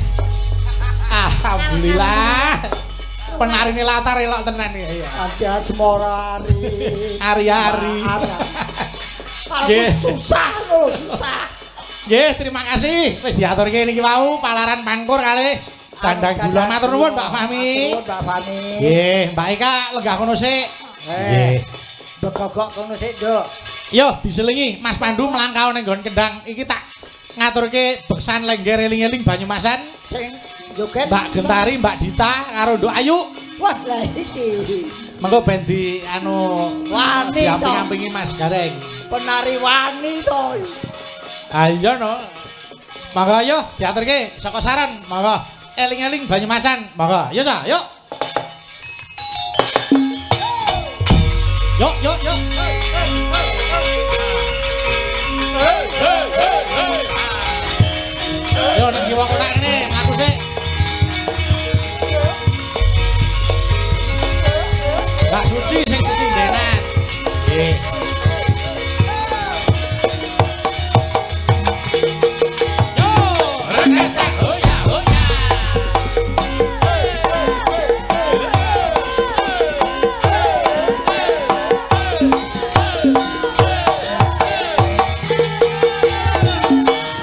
Alhamdulillah. Penarine latar elok tenan ya. Ada semora ari. Ari-ari. Nggih. Susah lho, susah. Nggih, terima kasih. Wis diaturke niki wau palaran pangkur kalih dandang gula. Matur nuwun Mbak Fahmi. Matur nuwun Mbak Fahmi. Nggih, Mbak Eka lenggah kono sik. Nggih. Begogok kono sik, Nduk. Yo diselingi Mas Pandu mlangkau ning nggon kendang. Iki tak ngaturke beksan lengger eling-eling Banyumasan. Sing joget Mbak Gentari, Mbak Dita karo Nduk Ayu. Wah, lah iki. Mengko ben di anu Wani to. diamping-ampingi Mas Gareng. Penari wani to. Ah iya no. Monggo yo diaturke saka saran, monggo. Eling-eling Banyumasan, monggo. Yo sa, yuk. Yuk, yuk, yuk. Yo nek kiwa kotak ngene, mlaku sik. Mbak Suci sing ketindenan. Nggih. Yo, Reketek hoya hoya.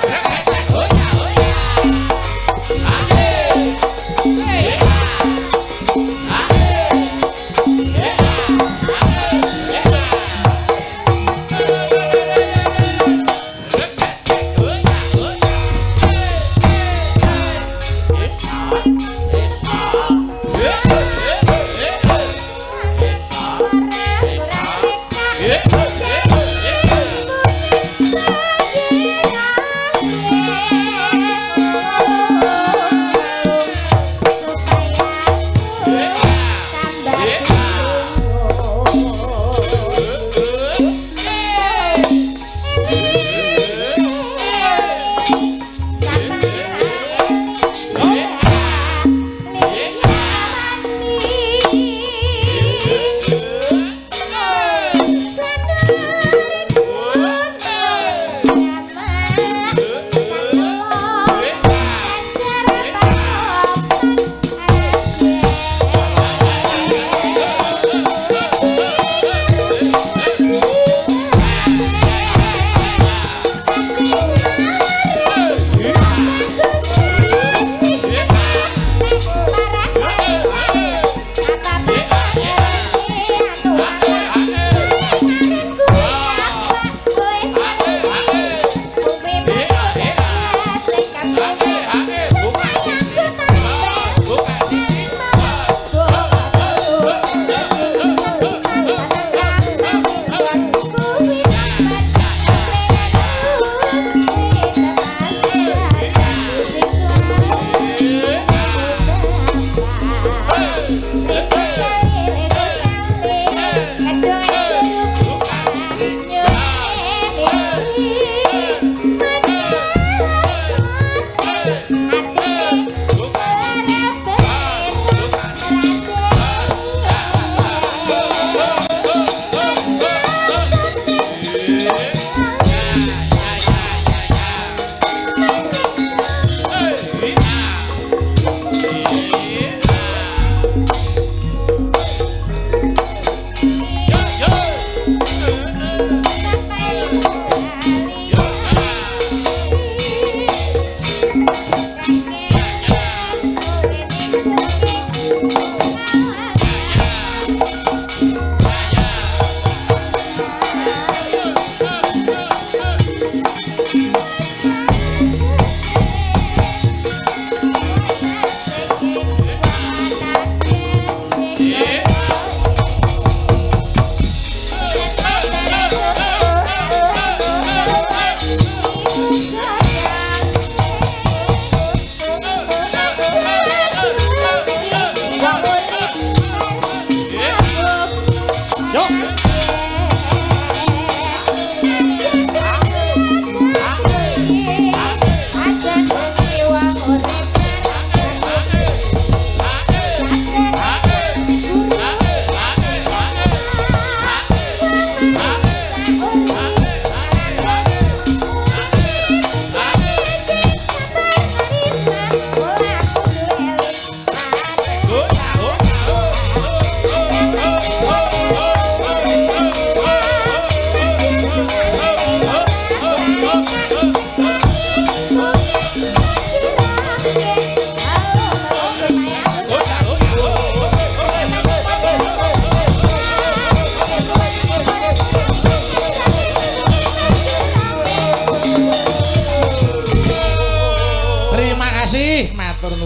Reketek hoya hoya. Ae. Ae. Ae.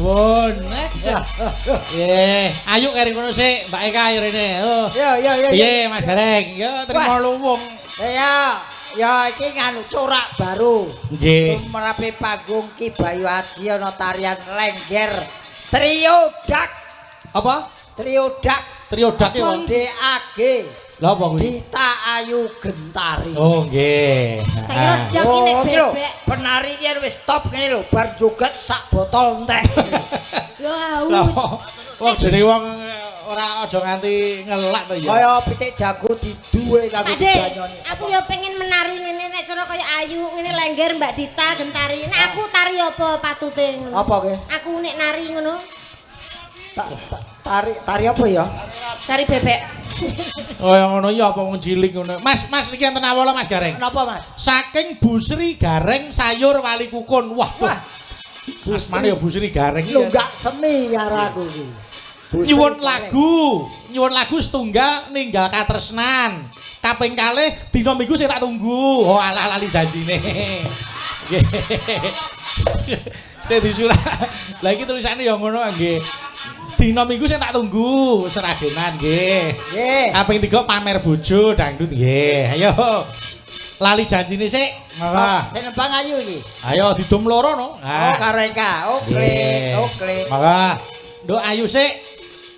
Nuwun. Nggih, ayo keri kono sik, Mbak Eka ayo rene. Oh. Yo yo yo. Piye Mas Gareng? Yo trimo luwung. Ya, ya iki nganu corak baru. Nggih. Tumrape panggung Ki Bayu Aji ana tarian lengger Trio Dak. Apa? Trio Dak. Trio Dak iki apa? DAG. Lha apa kuwi? Dita Ayu Gentari. Oh nggih. Trio Dak iki nek Oh, iki lho, bebek. penari iki wis top ngene lho, bar joget sak botol entek. Yo haus. Wong jenenge wong ora aja nganti ngelak to ya. Kaya pitik jago diduwe kanggo Pakde, dibanyoni. aku yo pengen menari ngene nek cara kaya Ayu ngene lengger Mbak Dita Gentari. Nek aku tari apa patute ngono? Apa ke? Aku nek nari ngono. Tari tari apa ya? Tari bebek. Kaya ngono ya apa wong cilik ngono. Mas, Mas niki enten awala Mas Gareng. Kenapa, Mas? Saking Bu Sri Gareng sayur wali kukun. Wah, Wah, Mas mana ya Bu Sri Gareng lho iki. enggak seni karo aku iki. Bu Sri Nyuwun Gareng. lagu, nyuwun lagu setunggal ninggal katresnan. Kaping kalih dina Minggu sing tak tunggu. Oh alah lali janjine. Nggih. Sing disurat. Lah iki tulisane ya ngono nggih. Dina Minggu sing tak tunggu, seragenan nggih. Nggih. Kaping 3 pamer bojo dangdut nggih. Ayo. Lali janjine sik. Monggo. Sing nembang ayu iki. Ayo didum loro no. Oh, karo Eka. Oke, oke. Monggo. Nduk ayu sik.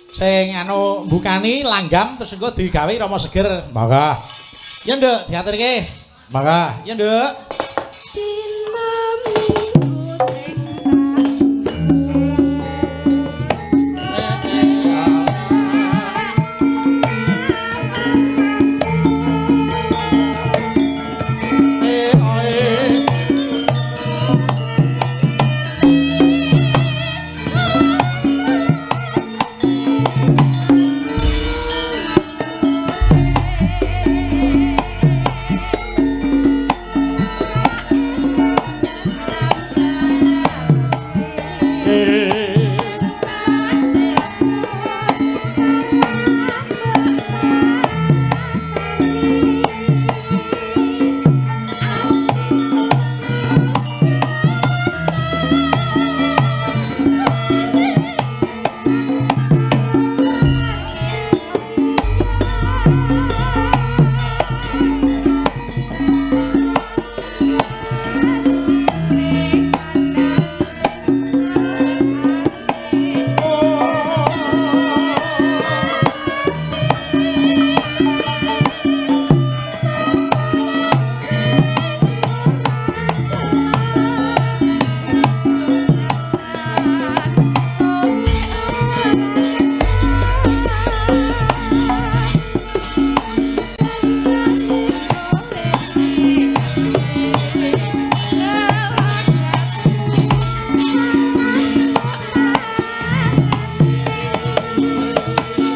Sing anu mbukani langgam terus engko digawe Rama seger. Monggo. Ya Nduk, diaturke. Monggo. Ya Nduk. Dina Minggu sing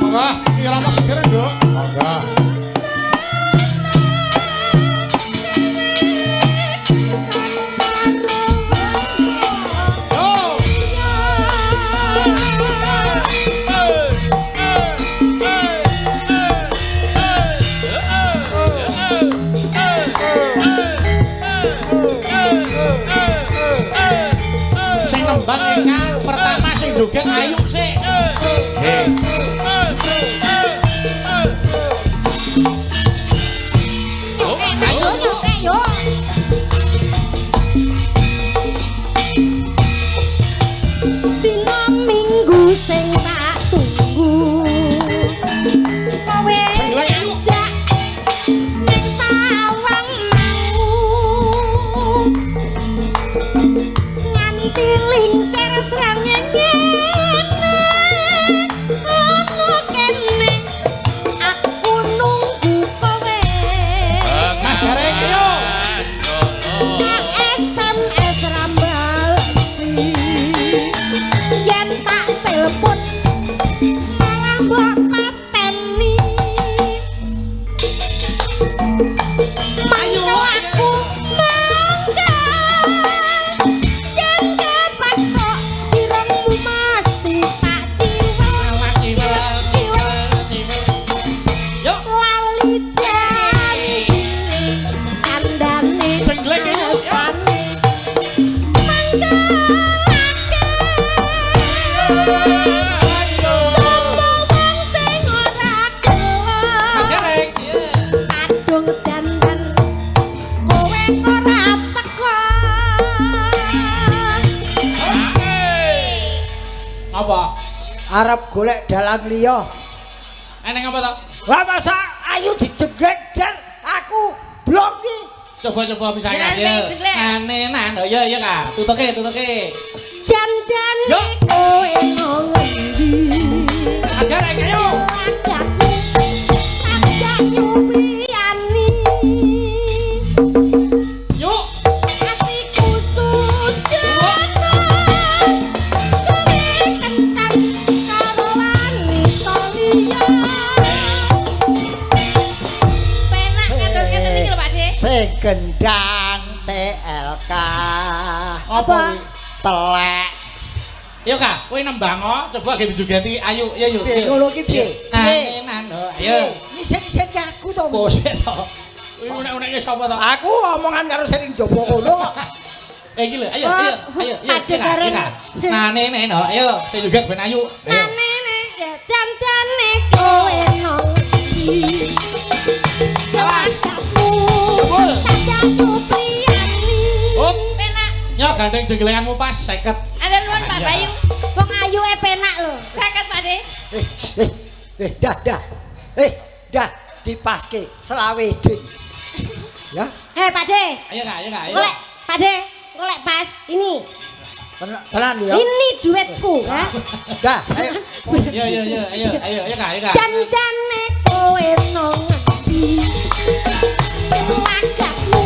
Monggo, iki Rama seger, Nduk. Monggo. Yo. Sing nembang Eka pertama sing joget ayu sik. Nggih. Ayo yo yo. Dina Minggu sing tak tunggu. Kowe Sing ayu. ngajak ning tawang mau. Nganti lingsir srengenge. Arep golek dalang liya. Eneng apa to? Lah masa ayu dijeglek der aku blong iki. Coba-coba bisa Jenengan ya. sing jeglek. Anenan. Oh iya iya Kak. Tutuke, tutuke. Jan-jane Yo. kowe nang ngendi? Mas Gareng ayo. Lagakmu tak nyupriyani. Yuk. Atiku sujana. Kowe kencan karo wanita liya. Penak ngatur ngeten iki lho Pak De. Sing gendang TLK. Apa kuwi? Telek. Yo Kak, kowe nembang oh, coba ge dijogeti. Ayo, yo yo. Piye ngono ki piye? Anenan oh, ayo. Nisen-nisen ki aku to. Kosek to. Kuwi unek-uneke sapa to? Aku omongan karo sing njaba kono kok. Eh iki lho, ayo ayo ayo. Oh, Padha bareng. Nane nen oh, ayo sing joget ben ayu. Ayo. Nanene ya jam-jane kowe nang ngendi? Lagakmu tak nyupriyani. Hop, Penak. yo gandeng jenggelenganmu pas 50. Atur nuwun Pak Bayu. Wong ayu e penak lho. 50 Pak De. Eh, dah dah. Eh, dah dipaske selawe ding. Ya, Eh Pak De, Ayo Kak, ayo Kak, ayo. golek Pak De, golek pas ini. tenan ya. Ini duitku ya. Dah, ayo. Yo yo yo, ayo ayo ayo Kak, ayo Kak. Jan-jane kowe nang ngendi? Lagakmu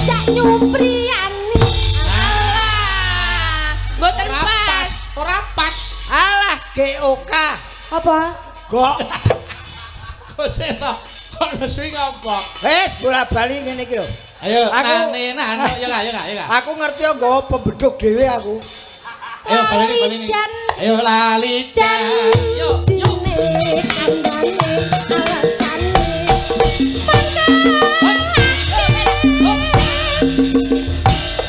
tak nyupriyani. Alah. Mboten Ora pas. pas, ora pas. Alah GOK. Apa? Gok. Kosek to. Kok nesu iki apa? Wis bola-bali ngene iki lho. Ayo, Aku- nane nan, ayo Kak, ayo Kak, ayo Kak. Aku ngerti yo nggawa pembeduk dhewe aku. Ayo baleni baleni. Jan. Ayo lali jan. Yo yo. Janjine kandhane alasane.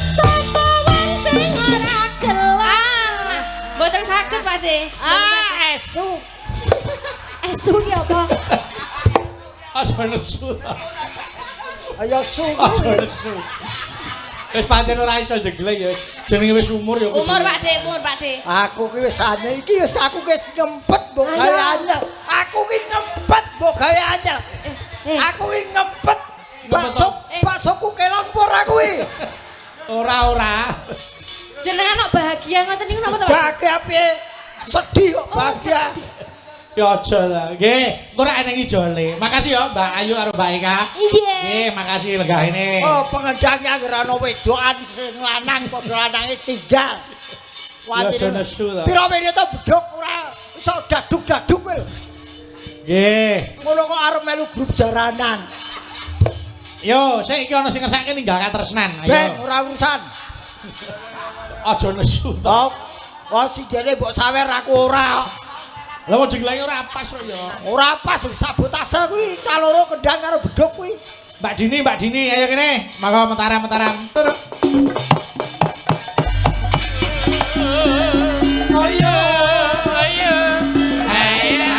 Sapa wong sing ora gelem? Alah. Mboten saged Pak De. Ah, esu. Esu ki apa? Aja nesu. Ayo su. Aja nesu. Wis pancen ora iso jeglek ya. Jenenge wis umur ya. kudu. Umur Pak De, umur Pak De. Aku ki wis anyar iki wis aku ki wis ngempet mbok gawe anyar. Aku ki ngempet mbok gawe anyar. Eh. Aku ki ngempet bakso Eh. baksoku kelon apa ora kuwi? Ora ora. Jenengan kok bahagia ngoten niku napa to Pak? Bahagia piye? Sedih kok bahagia. Ya aja lah. Nggih, engko ora eneng ijole. Makasih ya Mbak Ayu karo Mbak Eka. Iya. Nggih, makasih lenggah ini. Oh, pengendangnya anggere ana wedokan sing lanang padha lanange tinggal. Ya aja nesu ta. Piro mene to beduk ora iso daduk-daduk kowe lho. Nggih. Ngono kok arep melu grup jaranan. Yo, sik iki ana sing ngersake ninggal katresnan. Ben Ayo. ora urusan. Aja nesu to. Oh, wah sijene mbok sawer aku ora. Lah wong jenglenge ora pas kok ya. Ora pas sabotase kuwi caloro kendang karo beduk kuwi. Mbak Dini, Mbak Dini, ayo kene. Monggo mentaram-mentaram. Turun. Ayo, Ayo. Ayo.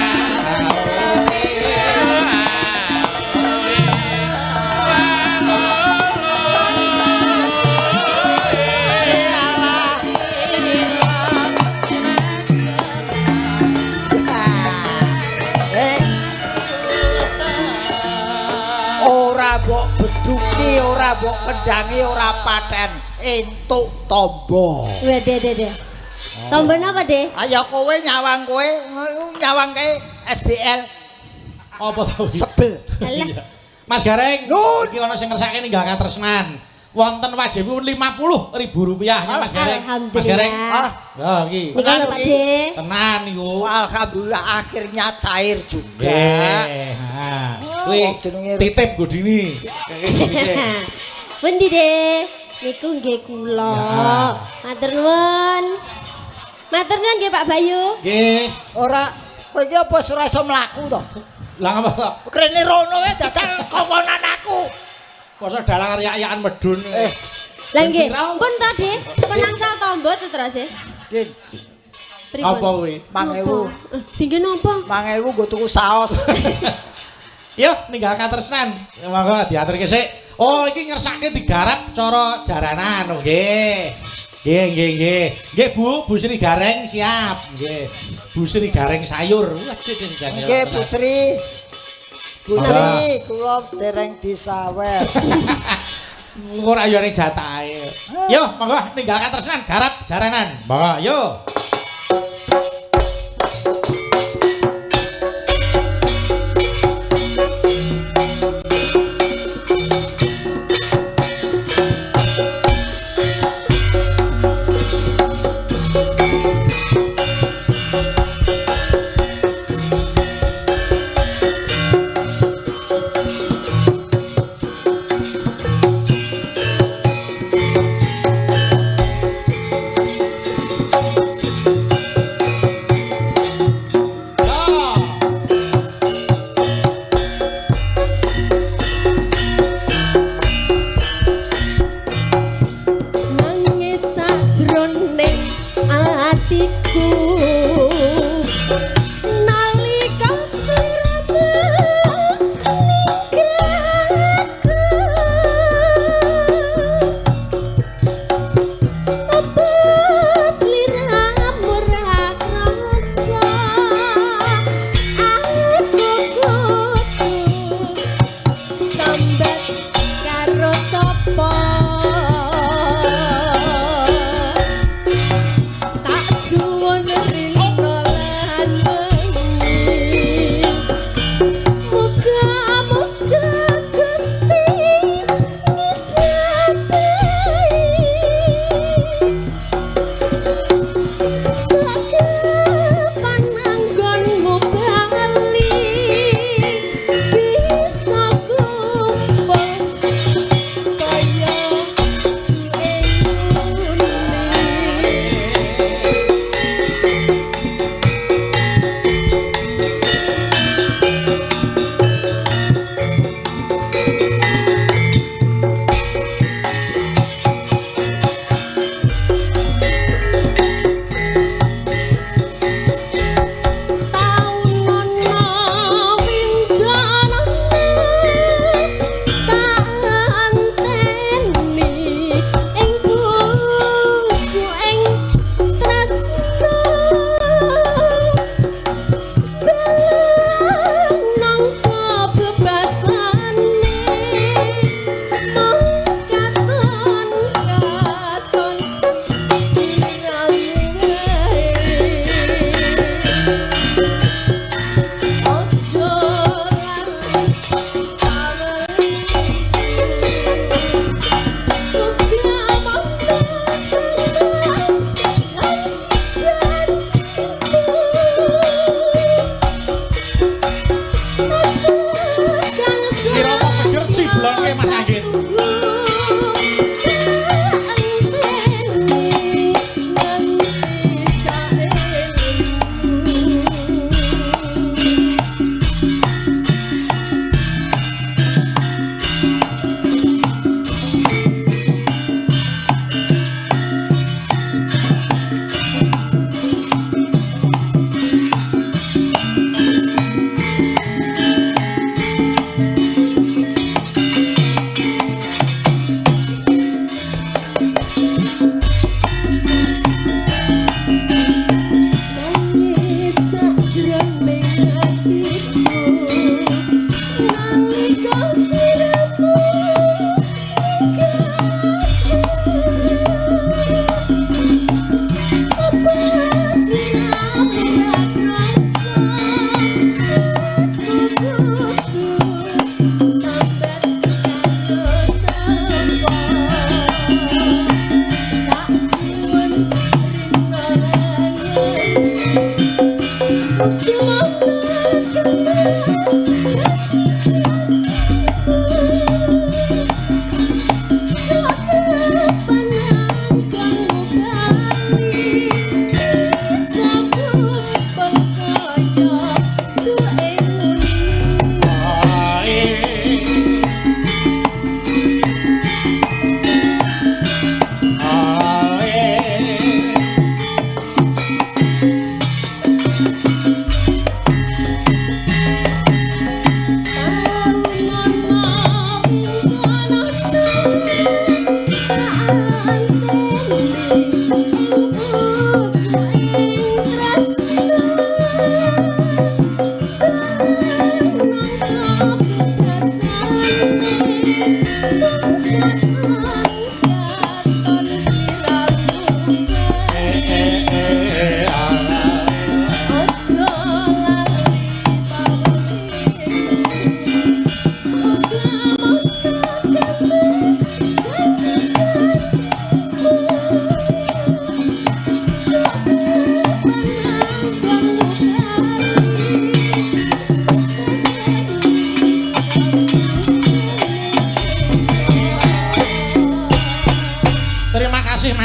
Wes. Ora mbok beduki, ora mbok kendangi, ora paten entuk tombo. Weh, de de de. Tombo napa, De? Ayo kowe nyawang kowe, nyawang kae SBL Apa to? kuwi? sebel. Alah. Mas Gareng, Nun. iki ana sing ngersake ninggal katresnan. Wonten wajibipun Rp50.000 ya Mas Gareng. Mas Gareng. Alhamdulillah. Ah, Ya iki. Niku lho Pak De. Tenan niku. alhamdulillah akhirnya cair juga. Nggih. Ha. Kuwi wong jenenge titip nggo Dini. Pundi, De? Niku nggih kula. Ya. Matur nuwun. Matur nuwun nggih Pak Bayu. Nggih. Ora kowe iki apa ora iso mlaku to? Lah ngapa to? Krene rono wae dadal kowonan aku. Masa dalang riak-riakan medun. Eh, Lah nggih, Viral. pun to, De. Pun angsal tombo to terus e. Din, Pripun? Apa kuwi? 1000. Tinggi napa? 1000 nggo tuku saos. Yo ninggal katresnan. Monggo diaturke sik. Oh, iki ngersake digarap cara jaranan. Nggih. Nggih, nggih, nggih. Nggih, Bu, Bu Sri Gareng siap. Nggih. Bu Sri Gareng sayur. Waduh, jangan. Nggih, Bu Sri. Bu Sri, kula dereng disawer. Ora yo ning jatahe. Yo, monggo ninggal katresnan garap jaranan. Monggo, yo.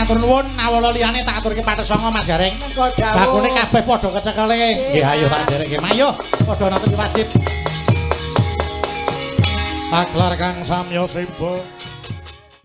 Matur nuwun nawala liyane tak aturke pathet sanga Mas Gareng. Mengko dawuh. Bakune kabeh padha kecekele. Nggih ayo tak nderekke. Mayo padha nonton wajib. Taklar kang samya siba.